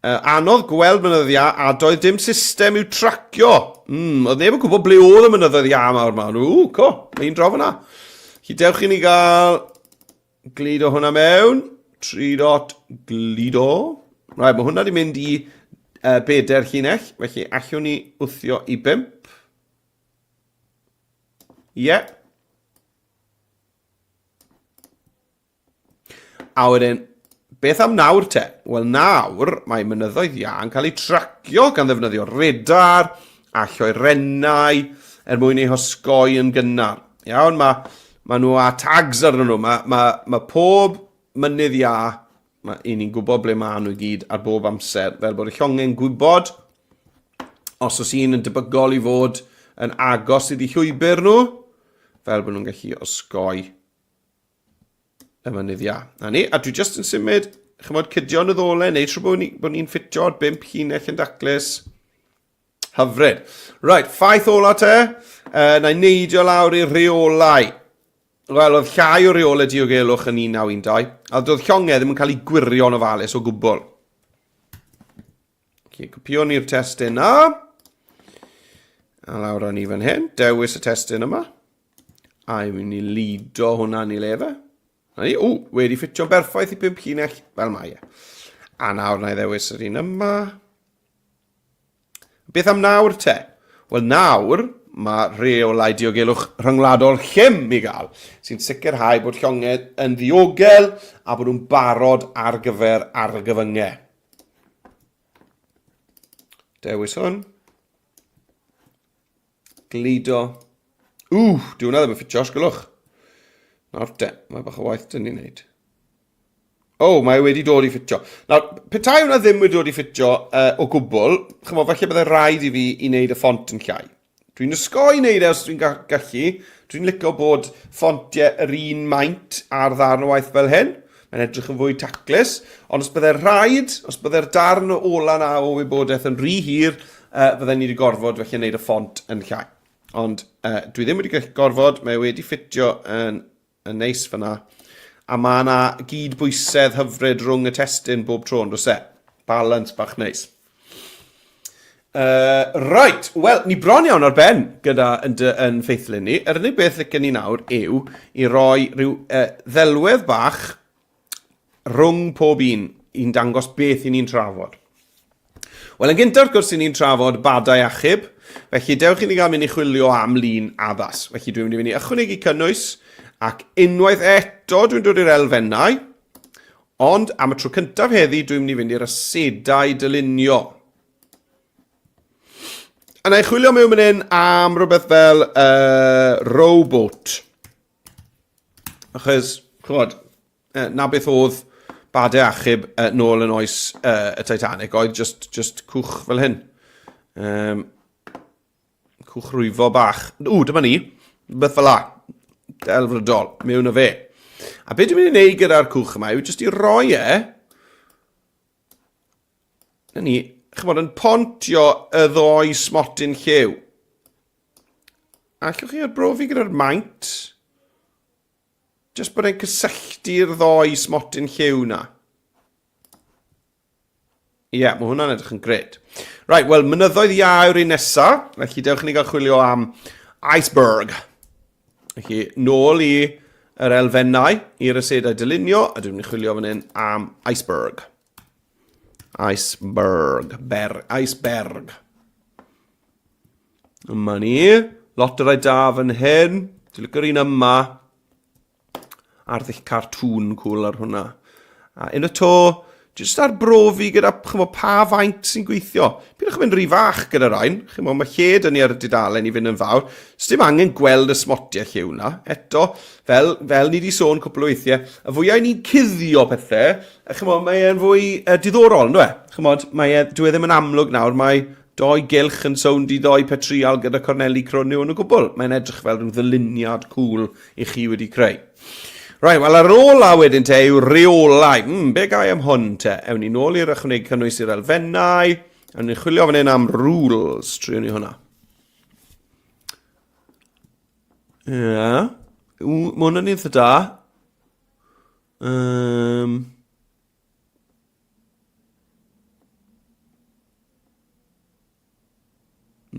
Uh, anodd gweld mynyddoedd iâ a doedd dim system i'w tracio. Mm, oedd neb yn gwybod ble oedd y mynyddoedd iâ mawr yma. Ww, co, mae un draw fyna. Chi dewch i ni gael gludo hwnna mewn. 3 dot gludo. Right, mae hwnna wedi mynd i uh, bedair llinell, felly allwn ni wthio i bump. Ie. Yeah. A wedyn, beth am nawr te? Wel nawr, mae mynyddoedd iâ yn cael eu tracio gan ddefnyddio radar a lloerennau er mwyn eu hosgoi yn gynnar. Iawn, mae, mae nhw â tags arnyn nhw. Mae, mae, mae pob mynydd iâ, mae, i ni'n gwybod ble maen nhw i gyd ar bob amser, fel bod y llongau'n gwybod os oes un yn debygol i fod yn agos iddi llwybr nhw, fel bod nhw'n gallu osgoi y mynydd iâ. Na ni, a dwi jyst yn symud, chymod, cydio yn y ddolen, neu trwy bod ni'n ni, ni ffitio ar bimp llinell yn daclus. Hyfryd. Right, ffaith ola te. Uh, na i neidio lawr i'r rheolau. Wel, oedd llai o reolau diogelwch yn 1912, a doedd llongau ddim yn cael ei gwirio'n ofalus o gwbl. Okay, copio ni'r testun na. A lawr â ni fan hyn, dewis y testun yma. A i'n mynd i lido hwnna yn ei le fe. Na ni, o, wedi ffitio'n berffaith i pump llinell, fel mae e. A nawr na i ddewis yr un yma. Beth am nawr te? Wel nawr, mae rheolau diogelwch rhyngwladol llym i gael, sy'n sicrhau bod llongau yn ddiogel a bod nhw'n barod ar gyfer argyfyngau. Dewis hwn. Gludo. Ww, di hwnna ddim yn ffitio, sgwlwch. Nawr te, mae bach o waith dyn ni'n neud. O, oh, mae wedi dod i ffitio. Nawr, petai hwnna ddim wedi dod i ffitio uh, o gwbl, chymod, falle byddai rhaid i fi i wneud y ffont yn llai. Dwi'n ysgoi wneud e os dwi'n gallu. Dwi'n licio bod ffontiau yr un maint ar ddarn o waith fel hyn. Mae'n edrych yn fwy taclus, ond os byddai'r rhaid, os byddai'r darn ola na o wybodaeth yn rhy hir, uh, fydden ni wedi gorfod felly wneud y ffont yn llai. Ond uh, dwi ddim wedi gorfod, mae wedi ffitio yn, yn neis fyna. A mae yna gyd-bwysedd hyfryd rhwng y testun bob tro, ond oes e? Balance bach neis. Right, wel, ni bron iawn ar ben gyda yn, dy, yn ffeithlun ni. Yr unig beth licen ni nawr yw i roi rhyw ddelwedd bach rhwng pob un i'n dangos beth i ni'n trafod. Wel, yn gyntaf, wrth gwrs, i ni'n trafod badau achub, felly dewch i ni gael mynd i chwilio am lun addas. Felly dwi'n mynd i fynd i ychwanegu cynnwys, ac unwaith eto dwi'n dod i'r elfennau, ond am y tro cyntaf heddi dwi'n mynd i fynd i'r asedau dylunio. A na i chwilio mewn fan hyn am rhywbeth fel rowboat. Achos, chymod, na beth oedd badau achub nôl yn oes y Titanic, oedd just, just cwch fel hyn. Um, cwch rwyfo bach. Ww, dyma ni. Beth fel la. Delfrydol. Mewn o fe. A beth dwi'n mynd i wneud gyda'r cwch yma yw jyst i roi e Na ni, chymod, yn pontio y ddoi smotyn lliw. Allwch chi arbrofi gyda'r maint? Just bod e'n cysylltu'r ddoi smotyn lliw na. Ie, yeah, mae hwnna'n edrych yn gret. Right, wel, mynyddoedd iâ yw'r un nesa, felly dewch i ni gael chwilio am iceberg. Felly, nôl i yr elfennau, i'r asedau dylunio, a dwi'n mynd i chwilio fan hyn am iceberg. Iceberg. Ber, iceberg. Yma ni. Lot o rai da fan hyn. Dwi'n licio'r un yma. Arddull cartŵn cool ar hwnna. A un o to, jyst arbrofi gyda chymod, pa faint sy'n gweithio. Pidwch yn mynd rhy fach gyda rhain. Chymod, mae lle dyn ni ar y dudalen i fynd yn fawr. Sdim angen gweld y smotiau lliw na. Eto, fel, fel ni wedi sôn cwpl o weithiau, y fwyau ni'n cuddio pethau, A chymod, mae e'n fwy diddorol, ynddo e? Chymod, mae e, dwi e ddim yn amlwg nawr, mae doi gylch yn sownd i ddoi petrial gyda corneli crwn yw yn o gwbl. Mae'n edrych fel rhyw ddyluniad cool i chi wedi creu. Right, wel ar ôl a wedyn te yw reolau. Mm, be gai am hwn te? Ewn ni nôl i'r ychwanegu cynnwys i'r elfennau. Ewn ni chwilio fan hyn am rules. Triwn ni hwnna. Ie. Yeah. Mae hwnna'n eitha da. Um,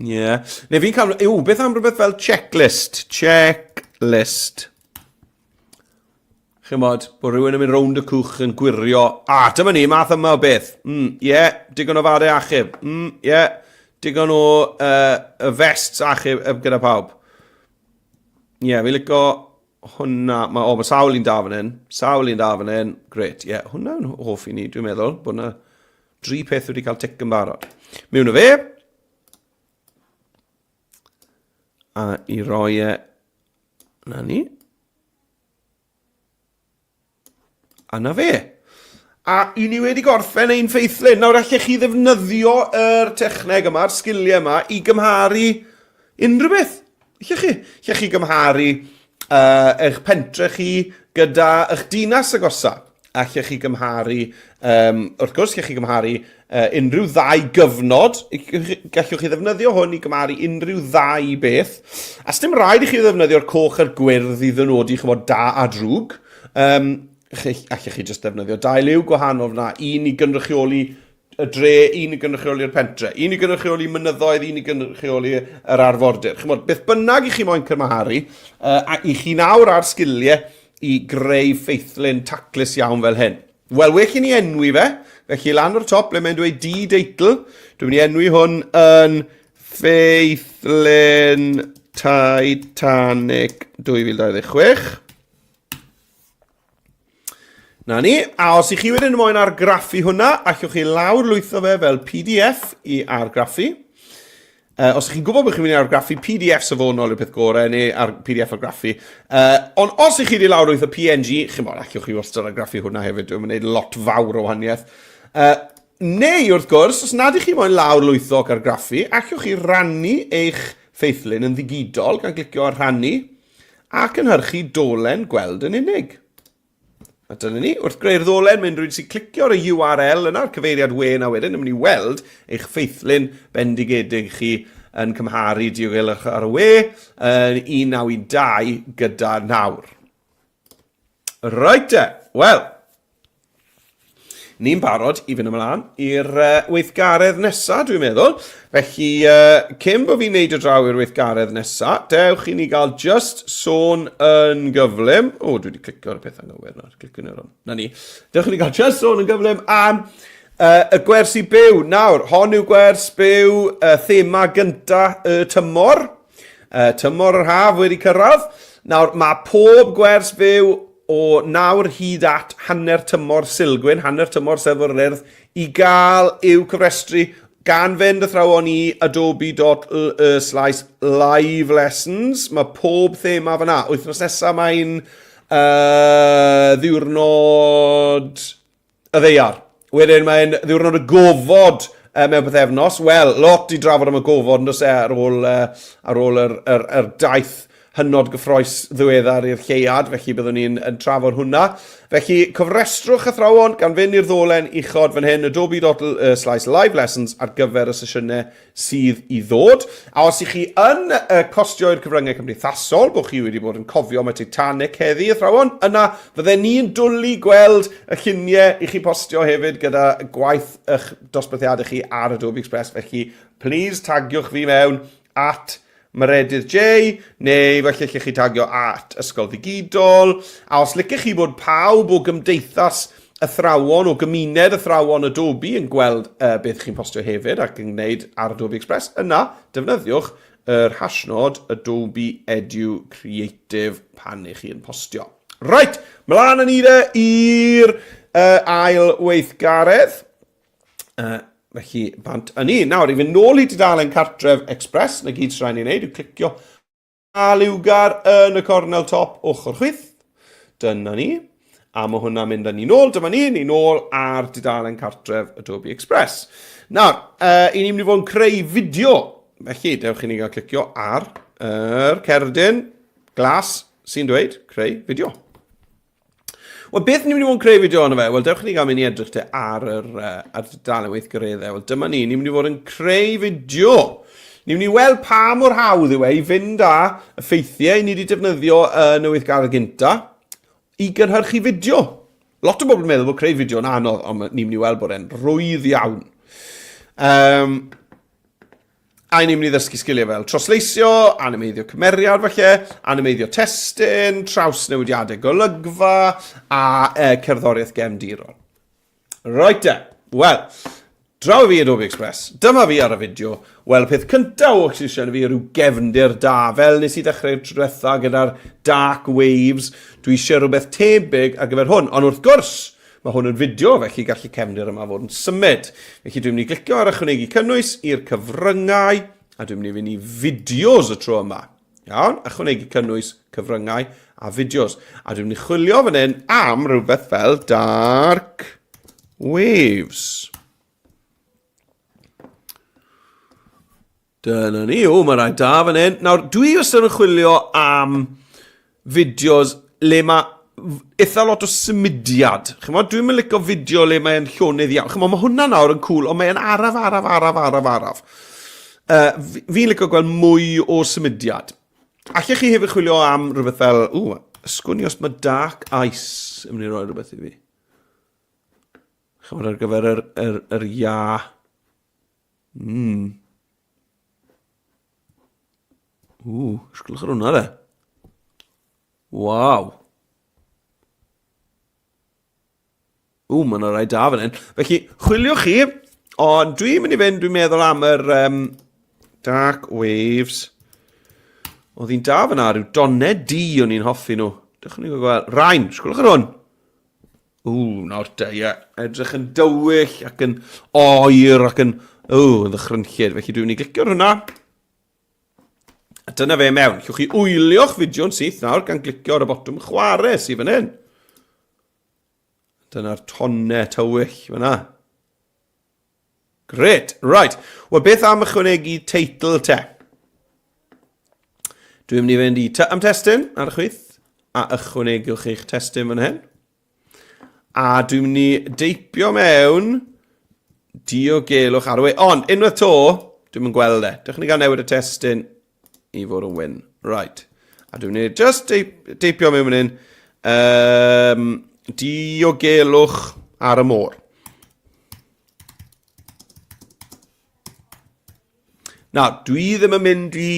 Ie. Yeah. Neu fi'n cael... Yw, beth am rhywbeth fel checklist? Checklist. Chymod, bod rhywun yn mynd rownd y cwch yn gwirio. A, ah, dyma ni, math yma o beth. Mm, yeah, digon o fare achub. Mm, yeah, digon o y vests achub gyda pawb. Ie, yeah, fi'n licio hwnna, mae, o, mae sawl un da fan hyn, sawl un da fan hyn, gret, ie, yeah, hwnna'n hoff i ni, dwi'n meddwl, bod yna dri peth wedi cael tic yn barod. Mewn o fe, a i roi e, na ni, A na fe. A i ni wedi gorffen ein ffeithlun. Nawr allech chi ddefnyddio yr techneg yma, yr sgiliau yma, i gymharu unrhyw beth. Allech chi? Allech chi gymharu eich pentre chi gyda eich dinas agosa. Allech chi gymharu, um, wrth gwrs, allech chi gymharu unrhyw ddau gyfnod, gallwch chi ddefnyddio hwn i gymharu unrhyw ddau beth. A sdim rhaid i chi ddefnyddio'r coch a'r gwyrdd i ddynodi chymod da a drwg. Um, allech chi jyst ddefnyddio dau liw gwahanol fyna, un i gynrychioli y dre, un i gynrychioli'r pentre, un i gynrychioli mynyddoedd, un i gynrychioli yr arfordir. Chymod, beth bynnag i chi moyn cymharu, a i chi nawr ar sgiliau i greu ffeithlun taclus iawn fel hyn. Wel, well i ni enwi fe. Felly lan o'r top ble mae'n dweud di-deitl, dwi'n mynd i enwi hwn yn Ffeithlun Titanic 2026. Na ni, a os i chi wedyn moyn argraffu hwnna, allwch chi lawr lwytho fe fel PDF i argraffu. Os ych chi'n gwybod bod chi'n mynd i argraffu, PDF safonol yw'r peth gorau, neu ar, PDF argraffu. Ond os ych chi wedi lawrlwytho PNG, chi'n bod, allwch chi wastad argraffu hwnna hefyd, dwi'n gwneud lot fawr o wahaniaeth. Neu, wrth gwrs, os nad ych chi moyn lawrlwytho ac argraffu, allwch chi rannu eich ffeithlun yn ddigidol gan glicio ar rhannu a cynhyrchu dolen gweld yn unig. A dyna ni, wrth greu'r ddolen, mae unrhyw un sy'n clicio ar y URL yna, yr cyfeiriad we yna wedyn, yn mynd i weld eich ffeithlun bendigedig chi yn cymharu diogelwch ar y we yn 1912 gyda nawr. Right te, wel, Ni'n barod i fynd ymlaen i'r uh, weithgaredd nesaf, dwi'n meddwl. Felly, uh, cyn bod fi'n neud y draw i'r weithgaredd nesaf, dewch i ni gael just sôn yn gyflym. O, dwi wedi clicio ar y peth anghywir nawr. Clicio nawr. Na ni. Dewch i ni gael just sôn yn gyflym am uh, y gwersi byw. Nawr, hon yw gwers byw uh, thema gynta y tymor. Uh, tymor yr haf wedi cyrraedd. Nawr, mae pob gwers fyw o nawr hyd at hanner tymor Sulgwyn, hanner tymor Steddfod yr Urdd, i gael i'w cyfrestru gan fynd athrawon i adobe.ly slash live lessons. Mae pob thema fyna. Wythnos nesaf mae'n uh, ddiwrnod y ddaear. Wedyn mae'n ddiwrnod y gofod uh, mewn pythefnos. Wel, lot i drafod am y gofod yn does e ar ôl, uh, ar ôl yr, yr, yr daith hynod gyffroes ddiweddar i'r lleuad, felly byddwn ni'n yn trafod hwnna. Felly, cofrestrwch athrawon gan fynd i'r ddolen uchod fan hyn, adobe.ly slash live lessons ar gyfer y sesiynau sydd i ddod. A os ych chi yn uh, costio i'r cyfryngau cymdeithasol, bod chi wedi bod yn cofio am y Titanic heddi, athrawon, yna fydden ni'n dwlu gweld y lluniau i chi postio hefyd gyda gwaith eich dosbarthiadau chi ar Adobe Express. Felly, please tagiwch fi mewn at Meredydd J, neu falle lle chi tagio at Ysgol Ddigidol. A os licech chi bod pawb o gymdeithas athrawon, o gymuned athrawon Adobe yn gweld uh, beth chi'n postio hefyd ac yn gwneud ar Adobe Express, yna defnyddiwch yr hashnod Adobe Edu Creative pan ych chi'n postio. Right, mlaen â ni de i'r uh, ail weithgaredd. Uh, felly, bant â ni. Nawr, i fynd nôl i dudalen Cartref Express, na gyd sy'n rhaid ni wneud yw clicio a liwgar yn y cornel top ochr chwith. Dyna ni. A mae hwnna'n mynd â ni nôl. Dyma ni, ni nôl ar dudalen cartref Adobe Express. Nawr, uh, i ni'n mynd i fod yn creu fideo. Felly, dewch i ni gael clicio ar yr cerdyn glas sy'n dweud creu fideo. Wel, beth ni'n mynd i fod yn creu fideo arno fe? Wel, dewch i ni gael mynd i edrych te ar yr, uh, ar dudalen weithgareddau. Wel, dyma ni, ni'n mynd i fod yn creu fideo. Ni'n mynd i weld pa mor hawdd yw e i fynd â y ffeithiau ni wedi defnyddio yn y weithgaredd gynta i gynhyrchu fideo. Lot o bobl yn meddwl bod creu fideo yn anodd, ond ni'n mynd i weld bod e'n rwydd iawn. Um, A ni'n mynd i ddysgu sgiliau fel trosleisio, animeiddio cymeriad falle, animeiddio testun, trawsnewidiadau golygfa a e, cerddoriaeth gefndirol. Right de, wel, draw fi Adobe Express, dyma fi ar y fideo. Wel, y peth cyntaf oll sydd eisiau fi yw rhyw gefndir da, fel nes i ddechrau'r tro diwetha gyda'r dark waves, dwi eisiau rhywbeth tebyg ar gyfer hwn, ond wrth gwrs, Mae hwn yn fideo, felly gall y cefndir yma fod yn symud. Felly dwi'n mynd i glicio ar ychwanegu cynnwys i'r cyfryngau, a dwi'n mynd i fynd i fideos y tro yma. Iawn, ychwanegu cynnwys, cyfryngau a fideos. A dwi'n mynd i chwilio fan hyn am rhywbeth fel Dark Waves. Dyna ni, o, mae rai da fan hyn. Nawr, dwi wastad yn chwilio am fideos le mae eitha lot o symudiad. Chymod, dwi'n mynd licio fideo le mae'n llonydd iawn. Chymod, mae hwnna nawr yn cool, ond mae'n araf, araf, araf, araf, araf. Uh, fi'n licio gweld mwy o symudiad. Allech chi hefyd chwilio am rhywbeth fel, ww, ysgwn i os mae Dark Ice yn mynd i roi rhywbeth i fi. Chymod, ar gyfer yr, yr, yr ia. Mm. Ww, sgwlwch ar hwnna de. Waw. Ww, mae yna rai da fan hyn. Felly, chwiliwch chi, ond dwi'n mynd i fynd, dwi'n meddwl am yr um, Dark Waves. Oedd hi'n da fyna, rhyw donau di o'n i'n hoffi nhw. Dewch ni gweld. Rhain, sgwlwch ar hwn. Ww, nawr te, ie. Edrych yn dywyll ac yn oer ac yn... Ww, yn ddychrynllyd. Felly dwi'n mynd i glicio ar hwnna. A dyna fe mewn. Llwch chi wylio'ch fideo'n syth nawr gan glicio ar y botwm chwarae sydd fan hyn. Dyna'r tonne tywyll fyna. Gret, right. Wel, beth am ychwanegu teitl te? Dwi'n mynd i fynd i ty am testun ar y chwith, a ychwanegwch eich testun fan hyn. A dwi'n mynd i deipio mewn diogelwch ar y we. Ond, unwaith to, dwi'n mynd gweld e. Dewch ni gael newid y testun i fod yn wyn. Right. A dwi'n mynd i just deip, deipio mewn fan hyn. Um, diogelwch ar y môr. Nawr, dwi ddim yn mynd i...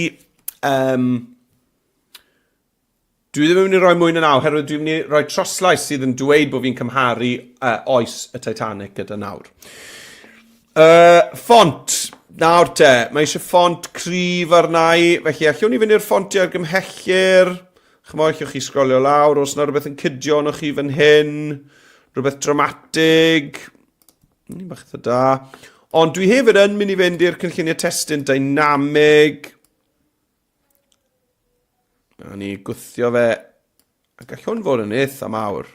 Um, dwi ddim yn mynd i roi mwy na naw, oherwydd dwi'n mynd i roi troslais sydd yn dweud bod fi'n cymharu oes y Titanic gyda nawr. Ffont. Nawr te, mae eisiau ffont cryf arna i, felly allwn ni fynd i'r ffontiau argymhellir. Chymod, allwch chi sgrolio lawr, os yna rhywbeth yn cydio arnoch chi fan hyn, rhywbeth dramatig. Ni'n bach eitha da. Ond dwi hefyd yn mynd i fynd i'r cynlluniau testun dynamig. A ni gwthio fe. A gall hwn fod yn eitha mawr.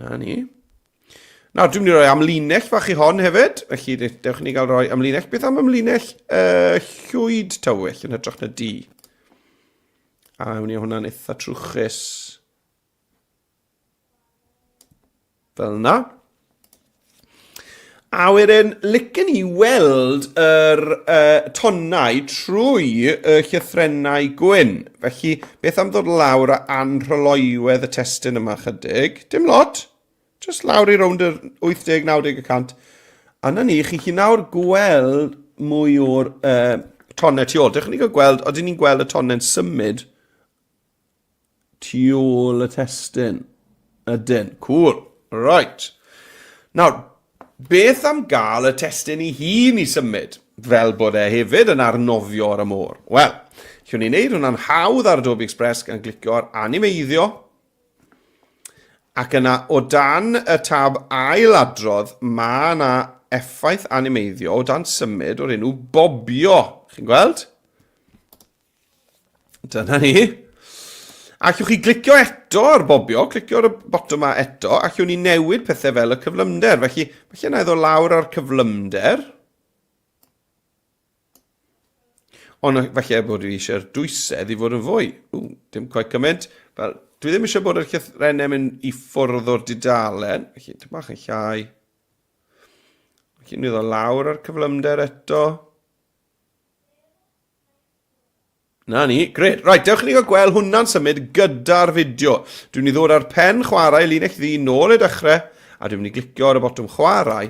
Na ni. Nawr, dwi'n mynd i roi amlinell fach i hon hefyd. Felly, dewch i ni gael rhoi amlinell. Beth am amlinell llwyd tywyll yn hytrach na du? A wni hwnna'n eitha trwchus. Fel yna. A wedyn, licen i weld yr tonnau trwy y llythrennau gwyn. Felly, beth am ddod lawr a anrhyloiwedd y testun yma chydig? Dim lot. Just lawr i rownd yr 80-90 y cant. A na ni, chi chi nawr gweld mwy o'r tonnau tu ôl. Dewch ni gael gweld, odyn ni'n gweld y tonnau'n symud Tu ôl y testun. Ydyn. Cool. Right. Nawr, beth am gael y testun ei hun i symud, fel bod e hefyd yn arnofio ar y môr? Wel, llwn ni wneud hwnna'n hawdd ar Adobe Express gan glicio ar animeiddio, ac yna o dan y tab ailadrodd, mae yna effaith animeiddio o dan symud o'r enw bobio. Chi'n gweld? Dyna ni. Allwch chi glicio eto ar bobio, clicio ar y botwm yma eto, allwn ni newid pethau fel y cyflymder. Felly, felly na i ddod lawr ar cyflymder. Ond falle bod fi eisiau'r dwysedd i fod yn fwy. Ww, dim quite cymaint. Fel, dwi ddim eisiau bod yr llythrennau mynd i ffwrdd o'r dudalen. Felly, dim bach yn llai. Felly, ni ddod lawr ar cyflymder eto. Na ni, gret. Right, dewch i ni gael gweld hwnna'n symud gyda'r fideo. Dwi'n mynd i ddod ar pen chwarae linell ddu nôl i'r dechrau, a dwi'n mynd i glicio ar y botwm chwarae,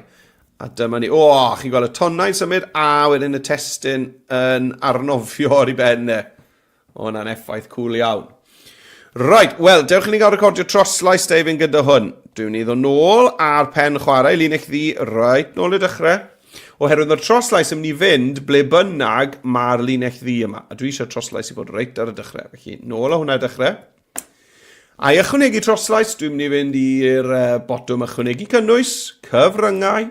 a dyma ni. O, chi'n gweld y tonnau'n symud, a wedyn y testun yn arnofio ar ei ben e. O, hwnna'n effaith cool iawn. Right, wel, dewch i ni gael recordio troslais da i fynd gyda hwn. Dwi'n mynd i ddod nôl ar pen chwarae, linell ddu, right, nôl i'r dechrau. Oherwydd mae'r troslais yn mynd i fynd ble bynnag mae'r linell ddu yma. A dwi eisiau'r troslais i fod reit ar y dechrau. Felly, nôl â hwnna i dechrau. A i ychwanegu troslais, dwi'n mynd i fynd i'r botwm ychwanegu cynnwys, cyfryngau.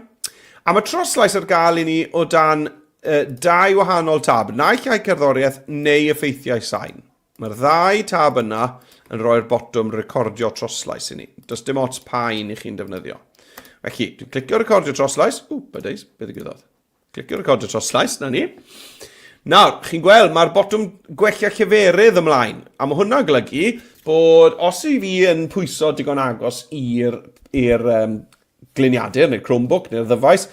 A mae troslais ar gael i ni o dan dau wahanol tab, naill ai cerddoriaeth neu effeithiau sain. Mae'r ddau tab yna yn rhoi'r botwm recordio troslais i ni. Does dim ots pa un i chi'n defnyddio. Felly, dwi'n clicio recordio troslais. Ww, byddeis, beth ddigwyddodd? Clicio recordio troslais, na ni. Nawr, chi'n gweld, mae'r botwm gwella lleferydd ymlaen. A mae hwnna'n golygu bod os i fi yn pwyso digon agos i'r gliniadur neu Chromebook neu'r ddyfais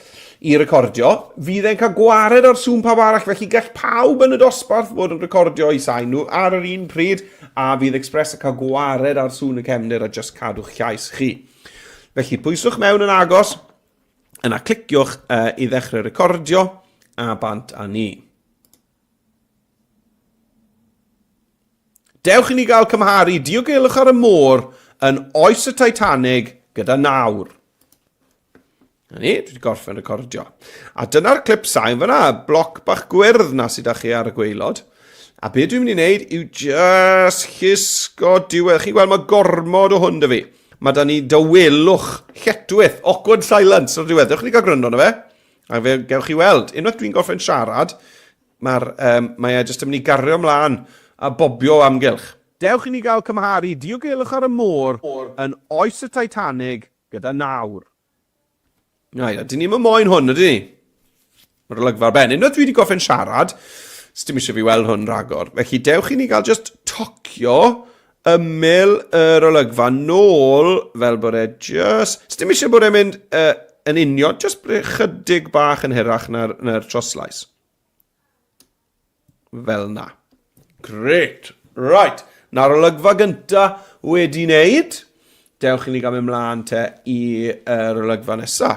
i recordio, fydd e'n cael gwared ar sŵn pawb arall, felly gall pawb yn y dosbarth fod yn recordio i sain nhw ar yr un pryd, a fydd Express yn cael gwared ar sŵn y cefndir a just cadw'ch llais chi. Felly pwyswch mewn yn agos, yna cliciwch i ddechrau recordio, a bant â ni. Dewch i ni gael cymharu diogelwch ar y môr yn oes y Titanic gyda nawr. Na ni, dwi wedi gorffen recordio. A dyna'r clip sain fyna, bloc bach gwyrdd na sydd â chi ar y gwaelod. A be dwi'n mynd i wneud yw just llusgo diwedd. Chi'n gweld mae gormod o hwn dy fi. Mae da ni dawelwch lletwyth, awkward silence o'r diwedd. Dewch i ni gael gryndo na fe. A fe gewch chi weld, unwaith dwi'n gorffen siarad, Mae'r, um, mae e jyst yn mynd i gario ymlaen a bobio o amgylch. Dewch i ni gael cymharu diogelwch ar y môr yn oes y Titanic gyda nawr. Na, ia, dyn ni'm yn moyn hwn, ydyn ni? Mae'r olygfa ar ben. Unwaith dwi wedi gorffen siarad, dim eisiau fi weld hwn ragor. Felly dewch i ni gael just tocio ymyl yr olygfa nôl fel bod e just... Dim eisiau bod e'n mynd yn union, just chydig bach yn hirach na'r, na troslais. Fel na. Great. Right. Na'r olygfa gynta wedi wneud. Dewch i ni gael mynd mlaen te i'r olygfa nesa.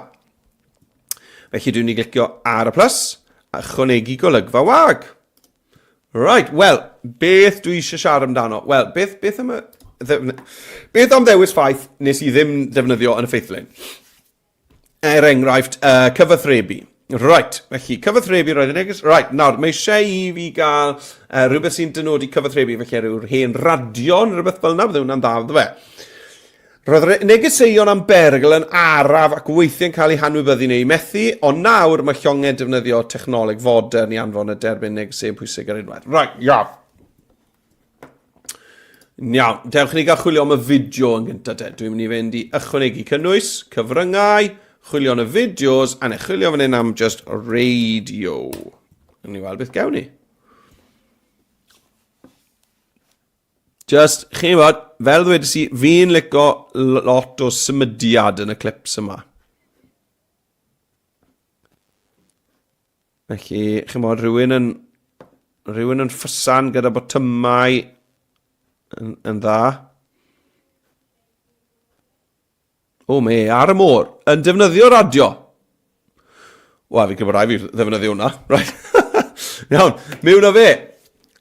Felly dwi'n mynd i glicio ar y plus. Ychwanegu golygfa wag. Right, wel, beth dwi eisiau siarad amdano? Wel, beth, beth am y... Beth am ddewis ffaith nes i ddim defnyddio yn y ffeithlun? Er enghraifft, cyfathrebu. Right, felly, cyfathrebu roedd y neges. Right, nawr, mae eisiau i fi gael rhywbeth sy'n dynodi cyfathrebu, felly rhyw hen radio neu rhywbeth fel yna, bydde hwnna'n dda, bydde fe. Roedd y negeseuon am berygl yn araf ac weithiau'n cael eu hanwybyddu neu eu methu, ond nawr mae llongau'n defnyddio technoleg fodern i anfon a derbyn negeseuon pwysig ar unwaith. Right, iawn. Iawn, dewch i ni gael chwilio am y fideo yn gyntaf te. Dwi'n mynd i fynd i ychwanegu cynnwys, cyfryngau, chwilio yn y fideos, a neu chwilio fan hyn am just radio. Yn ni weld beth gewn ni. Just, chi'n gwybod, fel ddwedes i, fi'n lico lot o symudiad yn y clips yma. Felly, chi'n gwybod, rhywun yn, rhywun yn ffysan gyda botymau yn, yn dda. O, mae e ar y môr, yn defnyddio radio. Wel, fi'n credu bod rhaid fi ddefnyddio hwnna. Right. Iawn, mewn â fe.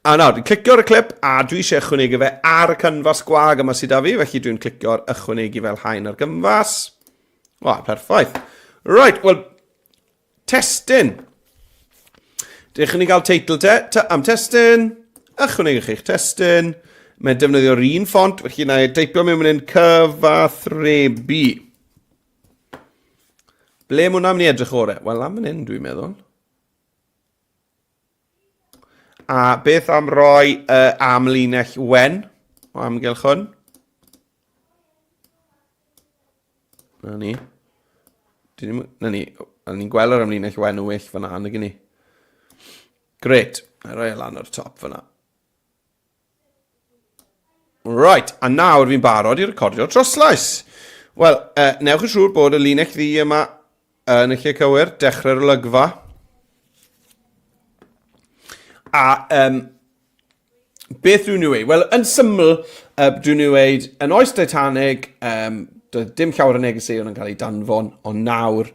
A nawr, dwi'n clicio ar y clip a dwi eisiau ychwanegu fe ar y cynfas gwag yma sydd â fi, felly dwi'n clicio ar ychwanegu fel haen ar gynfas. O, perffaith. Right, wel, Testun. Dych chi'n gael teitl te, te am testun, ychwanegwch eich testun. Mae'n defnyddio'r un ffont, felly na i deipio mewn fan hyn cyfathrebu. Ble mae hwnna'n mynd i edrych orau? Wel, am fan hyn dwi'n meddwl. A beth am roi amlinell wen o amgylch hwn? Na ni. Na ni. A ni'n gweld yr amlinell wen yn well fyna, nag ni. Gret. Na roi e lan ar top fyna. Right, a nawr fi'n barod i recordio troslais. Wel, newch yn siŵr bod y linell ddi yma yn y lle cywir, dechrau'r olygfa. A um, Beth dwi'n ei weud? Wel, yn syml, dwi'n ei weud, yn oes Titanic, um, doedd dim llawer o negeseuon yn cael eu danfon, ond nawr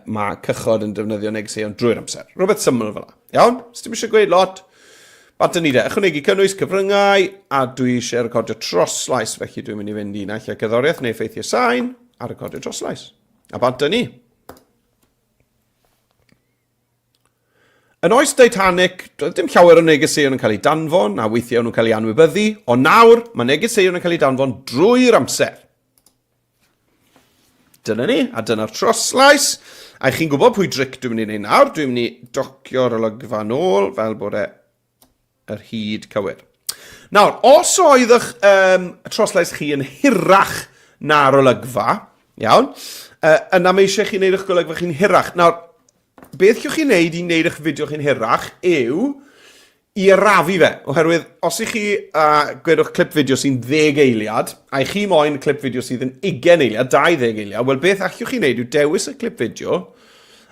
mae cychod yn defnyddio negeseuon drwy'r amser. Rhywbeth syml fel la. Iawn? Os dim eisiau gweud lot, bant ni de. Ychwanegu cynnwys cyfryngau, a dwi eisiau recordio troslais, felly dwi'n mynd i fynd i naill ai cerddoriaeth neu effeithiau sain, a recordio troslais. A bant ni. Yn oes Titanic, doedd dim llawer o negeseuon yn cael eu danfon, a weithiau o'n nhw'n cael eu anwybyddu, ond nawr mae negeseuon yn cael eu danfon drwy'r amser. Dyna ni, a dyna'r troslais. A chi'n gwybod pwy dric dwi'n mynd i wneud nawr? Dwi'n mynd i docio'r olygfa nôl fel bod e yr hyd cywir. Nawr, os oedd eich um, troslais chi yn hirach na'r olygfa, iawn, yna mae eisiau chi wneud eich golygfa chi'n hirach. Nawr, beth llwch chi wneud i wneud eich fideo chi'n hirach yw i arafu fe, oherwydd os ych chi gwedwch clip fideo sy'n 10 eiliad, a i chi moyn clip fideo sydd yn 20 eiliad, 20 eiliad, wel beth allwch chi wneud yw dewis y clip fideo,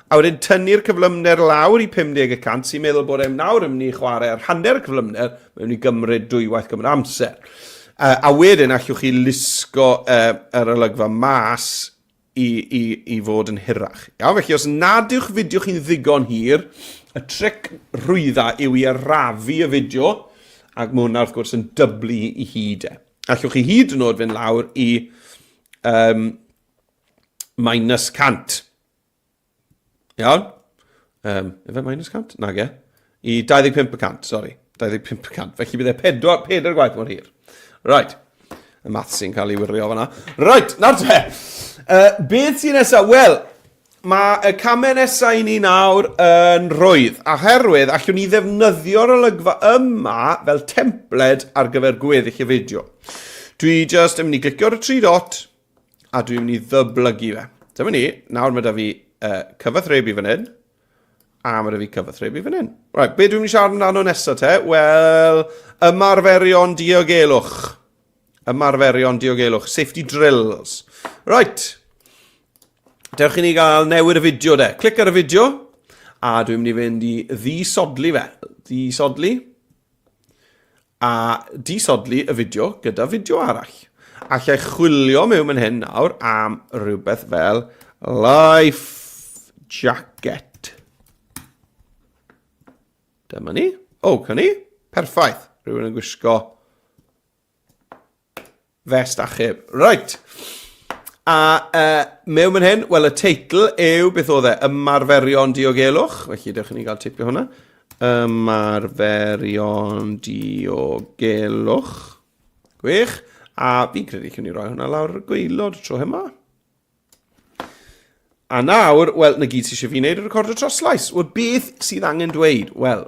A wedyn tynnu'r cyflymder lawr i 50 y cant, sy'n meddwl bod e'n nawr yn mynd i chwarae ar hanner y cyflymder, mae'n mynd i gymryd dwywaith gymryd amser. A wedyn allwch chi lusgo yr olygfa mas i, i, i fod yn hirach. Iawn, felly os nad yw'ch fideo chi'n ddigon hir, y tric rhwydda yw i arafu y fideo, ac mae hwnna wrth gwrs yn dyblu i hyd e. Allwch chi hyd yn oed fynd lawr i um, minus 100. Iawn? Um, efe minus 100? Nage. I 25%, sori. 25%. Felly bydd e pedwar, pedair gwaith mor hir. Right. Y math sy'n cael ei wirio fanna. Right, nawr te. Beth sy'n nesaf? Wel, mae y camau nesaf i ni nawr yn rhwydd. Oherwydd, allwn ni ddefnyddio'r olygfa yma fel templed ar gyfer gweddill y fideo. Dwi just yn mynd i glicio ar y tri dot, a dwi'n mynd i ddyblygu fe. Dyma ni, nawr mae da fi cyfathrebu fan hyn, a mae da fi cyfathrebu fan hyn. Right, be dwi'n mynd i siarad amdano nesaf te? Wel, ymarferion diogelwch. Ymarferion diogelwch, safety drills. Right, dewch i ni gael newid y fideo de. Clic ar y fideo, a dwi'n mynd i fynd i ddisodli fe. Ddisodli. a disodli y fideo gyda fideo arall. Allai chwilio mewn fan hyn nawr am rhywbeth fel life jacket. Dyma ni. O, oh, ni. Perffaith. Rhywun yn gwisgo fest achub. Right. A mewn fan hyn, wel y teitl yw, beth oedd e? Ymarferion diogelwch. Felly, dewch i ni gael tipio hwnna. Ymarferion diogelwch. Gwych. A fi'n credu chi'n ni roi hwnna lawr y gweilod tro yma. A nawr, wel, na gyd sydd eisiau fi wneud y recordio troslais. Wel, beth sydd angen dweud? Wel,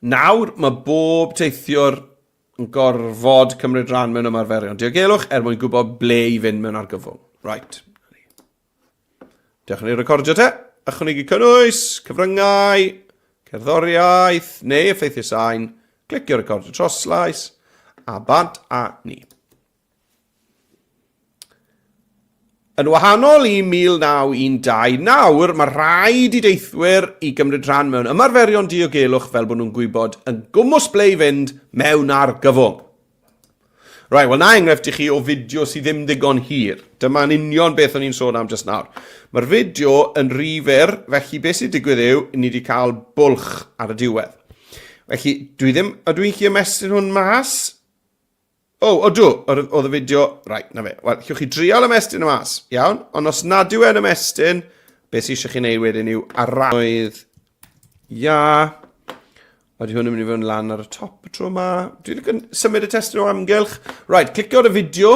nawr mae bob teithiwr yn gorfod cymryd rhan mewn ymarferion diogelwch er mwyn gwybod ble i fynd mewn argyfwng. Right. Diolch yn ei recordio te. Ychwanegu cynnwys, cyfryngau, cerddoriaeth neu effeithiau sain. Clicio recordio troslais a bant a ni. Yn wahanol i 1912, nawr mae rhaid i deithwyr i gymryd rhan mewn ymarferion diogelwch fel bod nhw'n gwybod yn gwmws ble i fynd mewn argyfwng. Right, wel na enghraifft i chi o fideo sydd ddim ddigon hir. Dyma'n union beth o'n i'n sôn am jyst nawr. Mae'r fideo yn rhy fyr, felly beth sy'n digwydd yw, ni wedi cael bwlch ar y diwedd. Felly, dwi ddim, ydw i'n gallu ymestyn hwn mas? O, oh, odw, oedd y fideo... Right, na fe. Wel, llwch chi drial ymestyn y mas, iawn? Ond os nad yw e'n ymestyn, beth sydd eisiau chi wneud wedyn yw aranoedd ia. Ydy hwn yn mynd i fod yn lan ar y top y tro yma. Dwi'n licio symud y testun o amgylch. Right, clicio ar y fideo.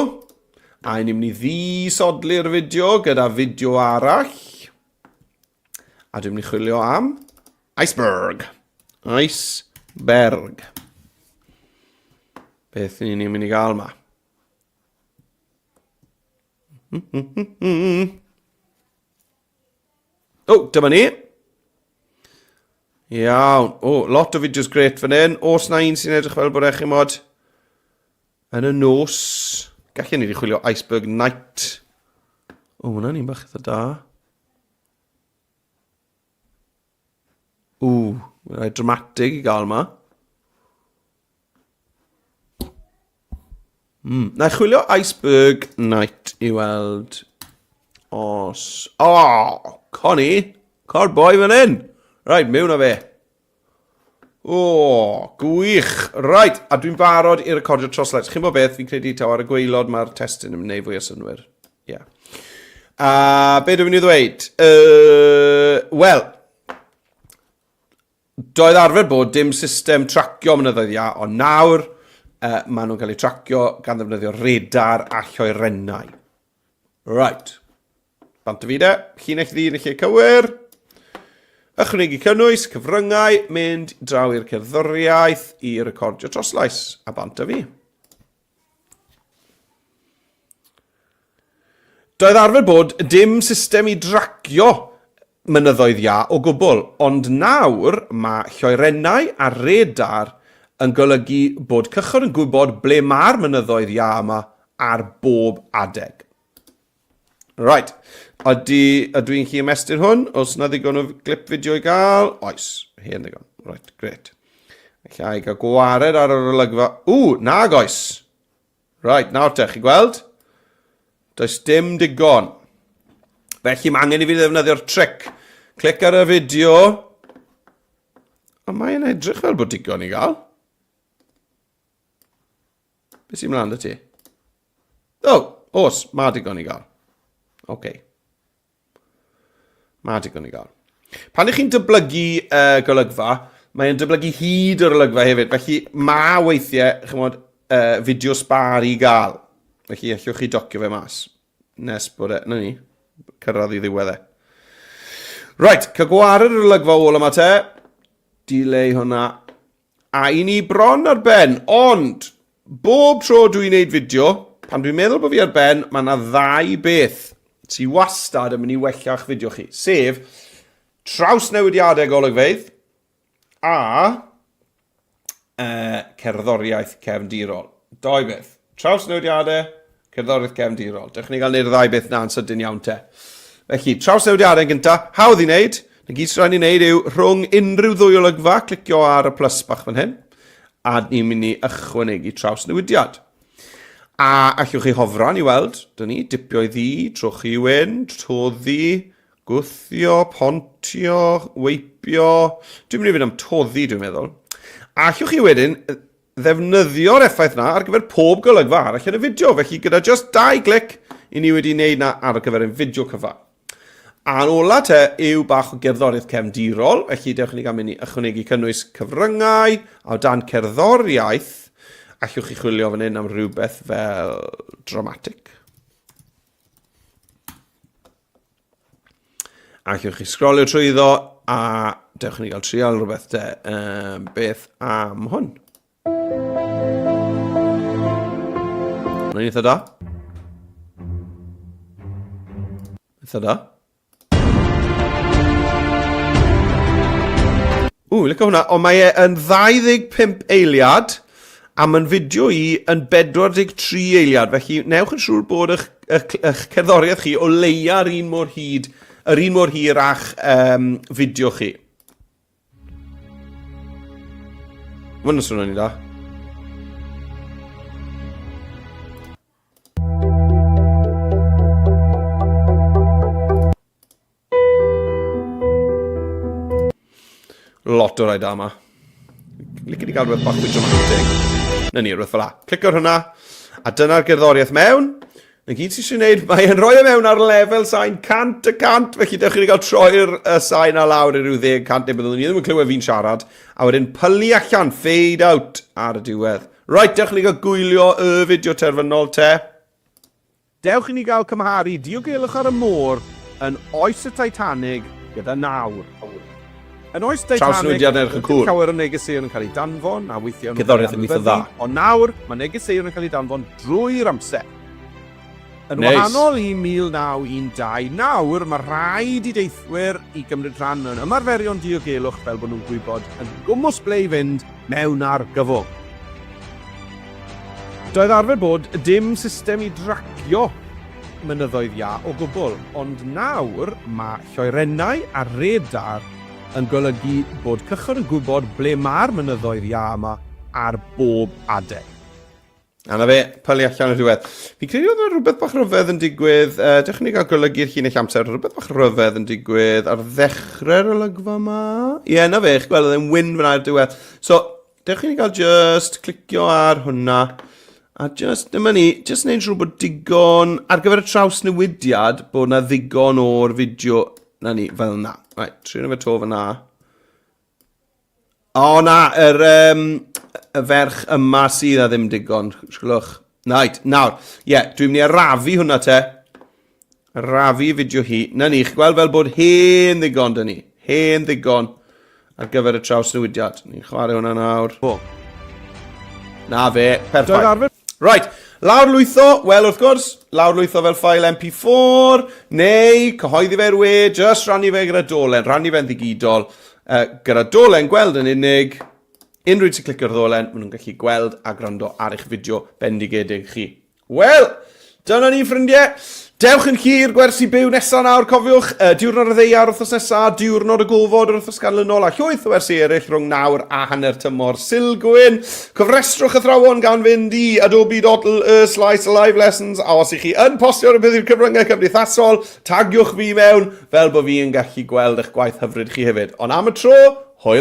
A ni'n mynd i ddisodli'r fideo gyda fideo arall. A dwi'n mynd i chwilio am iceberg. Iceberg. Beth ni'n mynd i gael yma? O, oh, dyma ni. Iawn. O, oh, lot o fideos gret fan hyn. Os na un sy'n edrych fel bod eich mod yn y nos. Gallen ni wedi chwilio Iceberg Night. O, hwnna'n un bach eitha da. Ww, mae'n rhaid dramatig i gael yma. Na i chwilio Iceberg Night i weld os... O, oh, Connie! Cor boi fan hyn! Right, mewn â fe. O, oh, gwych! Right, a dwi'n barod i recordio troslais. Chi'n bod beth, fi'n credu taw ar y gwaelod mae'r testun yn gwneud fwy o synwyr. Ie. Yeah. A be dwi'n mynd i ddweud? Wel, doedd arfer bod dim system tracio mynyddoedd iâ, ond nawr uh, maen nhw'n cael eu tracio gan ddefnyddio radar a lloerennau. Right. Bant y fi de, llinell ddu yn y lle cywir. Ychwanegu cynnwys, cyfryngau, mynd draw i'r cerddoriaeth i recordio troslais, a bant y fi. Doedd arfer bod dim system i dracio mynyddoedd iâ o gwbl, ond nawr mae lloerennau a radar yn golygu bod cychod yn gwybod ble mae'r mynyddoedd iâ yma ar bob adeg. Right. Ydy, ydw i'n chi ymestyn hwn? Os na ddigon o glip fideo i gael? Oes, hen ddigon. Right, great. Alla i gael gwared ar yr olygfa. Ww, nag oes. Right, nawr te, chi gweld? Does dim digon. Felly mae angen i fi ddefnyddio'r tric. Clic ar y fideo. Ond mae'n edrych fel bod digon i gael. Beth sy'n mlaen dy ti? O, oh, os, mae digon i gael. Oce. Okay. Mae digon i gael. Pan ych chi'n dyblygu golygfa, mae'n dyblygu hyd yr olygfa hefyd. Felly mae weithiau, chymod, fideo sbar i gael. Felly allwch chi docio fe mas. Nes bod e, na ni, cyrraedd i ddiwedd e. Right, cael gwared yr olygfa ôl yma te. Dileu hwnna. A i ni bron ar ben, ond bob tro dwi'n neud fideo, pan dwi'n meddwl bod fi ar ben, mae yna ddau beth sy'n wastad yn mynd i wella'ch fideo chi, sef trawsnewidiadau golygfeydd a cerddoriaeth cefndirol. Doi beth. Trawsnewidiadau, cerddoriaeth cefndirol. Dewch ni gael neud y ddau beth na'n sydyn iawn te. Felly, trawsnewidiadau yn gyntaf, hawdd i wneud. Na gyd sy'n rhaid i wneud yw rhwng unrhyw ddwy olygfa, clicio ar y plus bach fan hyn, a ni'n mynd i ychwanegu trawsnewidiad. A allwch chi hofran i weld, dyn ni, dipio i ddu, trwch i wyn, toddi, Gwthio, pontio, weipio. Dwi'n mynd i fynd am toddi, dwi'n meddwl. A allwch chi wedyn ddefnyddio'r effaith na ar gyfer pob golygfa arall yn y fideo. Felly gyda just dau glic, i ni wedi wneud na ar gyfer ein fideo cyfa. A'n ola te yw bach o gerddoriaeth cefndirol, felly dewch i ni gael mynd i ychwanegu cynnwys cyfryngau, a o dan cerddoriaeth, allwch chi chwilio fan hyn am rhywbeth fel dramatic. Allwch chi sgrolio trwyddo a dewch i ni gael trial rhywbeth te. Um, beth am hwn? Mae'n eitha da. Eitha da. Ww, licio hwnna. Ond mae e yn 25 eiliad, a mae'n fideo i yn 43 eiliad. Felly, newch yn siŵr bod eich, eich, eich cerddoriaeth chi o leia'r un mor hyd, yr un mor hir a'ch um, fideo chi. Mae'n swnio'n i da. Lot o rai da yma. Licen i gael rhywbeth bach fwy dramatic. Na ni, rhywbeth fel la. Clicio ar hwnna. A dyna'r gerddoriaeth mewn. Na gyd sy'n eisiau gwneud, mae e'n rhoi e mewn ar lefel sain 100 y cant, felly dewch i ni gael troi'r uh, sain a lawr i ryw 10 cant neu byddwn ni ddim yn clywed fi'n siarad. A wedyn pylu allan, fade out ar y diwedd. Right, dewch i ni gael gwylio y fideo terfynol te. Dewch i ni gael cymharu diogelwch ar y môr yn oes y Titanic gyda nawr. Yn oes Titanic, Trawsnewidiad yn edrych yn cŵl. Llawer o negeseuon yn cael eu danfon, a weithiau nhw'n cael eu anwybyddu, ond nawr mae negeseuon yn cael eu danfon drwy'r amser. Yn nice. wahanol i 1912, nawr mae rhaid i deithwyr i gymryd rhan mewn ymarferion diogelwch fel bod nhw'n gwybod yn gwmws ble i fynd mewn argyfwng. Doedd arfer bod dim system i dracio mynyddoedd iâ o gwbl, ond nawr mae lloerennau a radar yn golygu bod cychod yn gwybod ble mae'r mynyddoedd iâ yma ar bob adeg. A na fe, pylu allan o'r diwedd. Fi'n credu oedd yna rhywbeth bach rhyfedd yn digwydd. Uh, dewch i ni gael golygu'r llinell amser. Rhywbeth bach rhyfedd yn digwydd ar ddechrau'r olygfa yma. Ie, yeah, na fe, chi'n gweld, oedd e'n wyn fyna i'r diwedd. So, Dewch i ni gael just clicio ar hwnna. A just, dyma ni, just wneud siŵr bod digon, ar gyfer y trawsnewidiad, bod na ddigon o'r fideo, na ni, fel na. Right, trin fe to fyna. O na, yr, um, y ferch yma sydd a ddim digon, sgwlwch. Right, nawr, ie, yeah, dwi'n mynd i arafu hwnna te. Arafu fideo hi. Na ni, chi'n gweld fel bod hen ddigon dyn ni. Hen ddigon ar gyfer y trawsnewidiad. Ni'n chwarae hwnna nawr. Bo. Na fe, perffaith. Right, lawr lwytho, wel wrth gwrs, lawr lwytho fel ffael MP4, neu cyhoeddi fe'r we, just rannu fe gyda dolen, rannu fe'n ddigidol, uh, gyda dolen gweld yn unig, unrhyw un sy'n clicio'r ddolen, maen nhw'n gallu gweld a gwrando ar eich fideo bendigedig chi. Wel, dyna ni ffrindiau. Dewch yn hir gwersi byw nesaf nawr, cofiwch, uh, diwrnod y ddeiar wythnos nesaf, diwrnod y gofod yr wythnos ganlynol a llwyth o wersi eraill rhwng nawr a hanner tymor Silgwyn. Cofrestrwch athrawon gan fynd i adobe.ly slash live lessons a os ych chi yn postio rhywbeth i'r cyfryngau cymdeithasol, tagiwch fi mewn fel bod fi yn gallu gweld eich gwaith hyfryd chi hefyd. Ond am y tro, hwyl!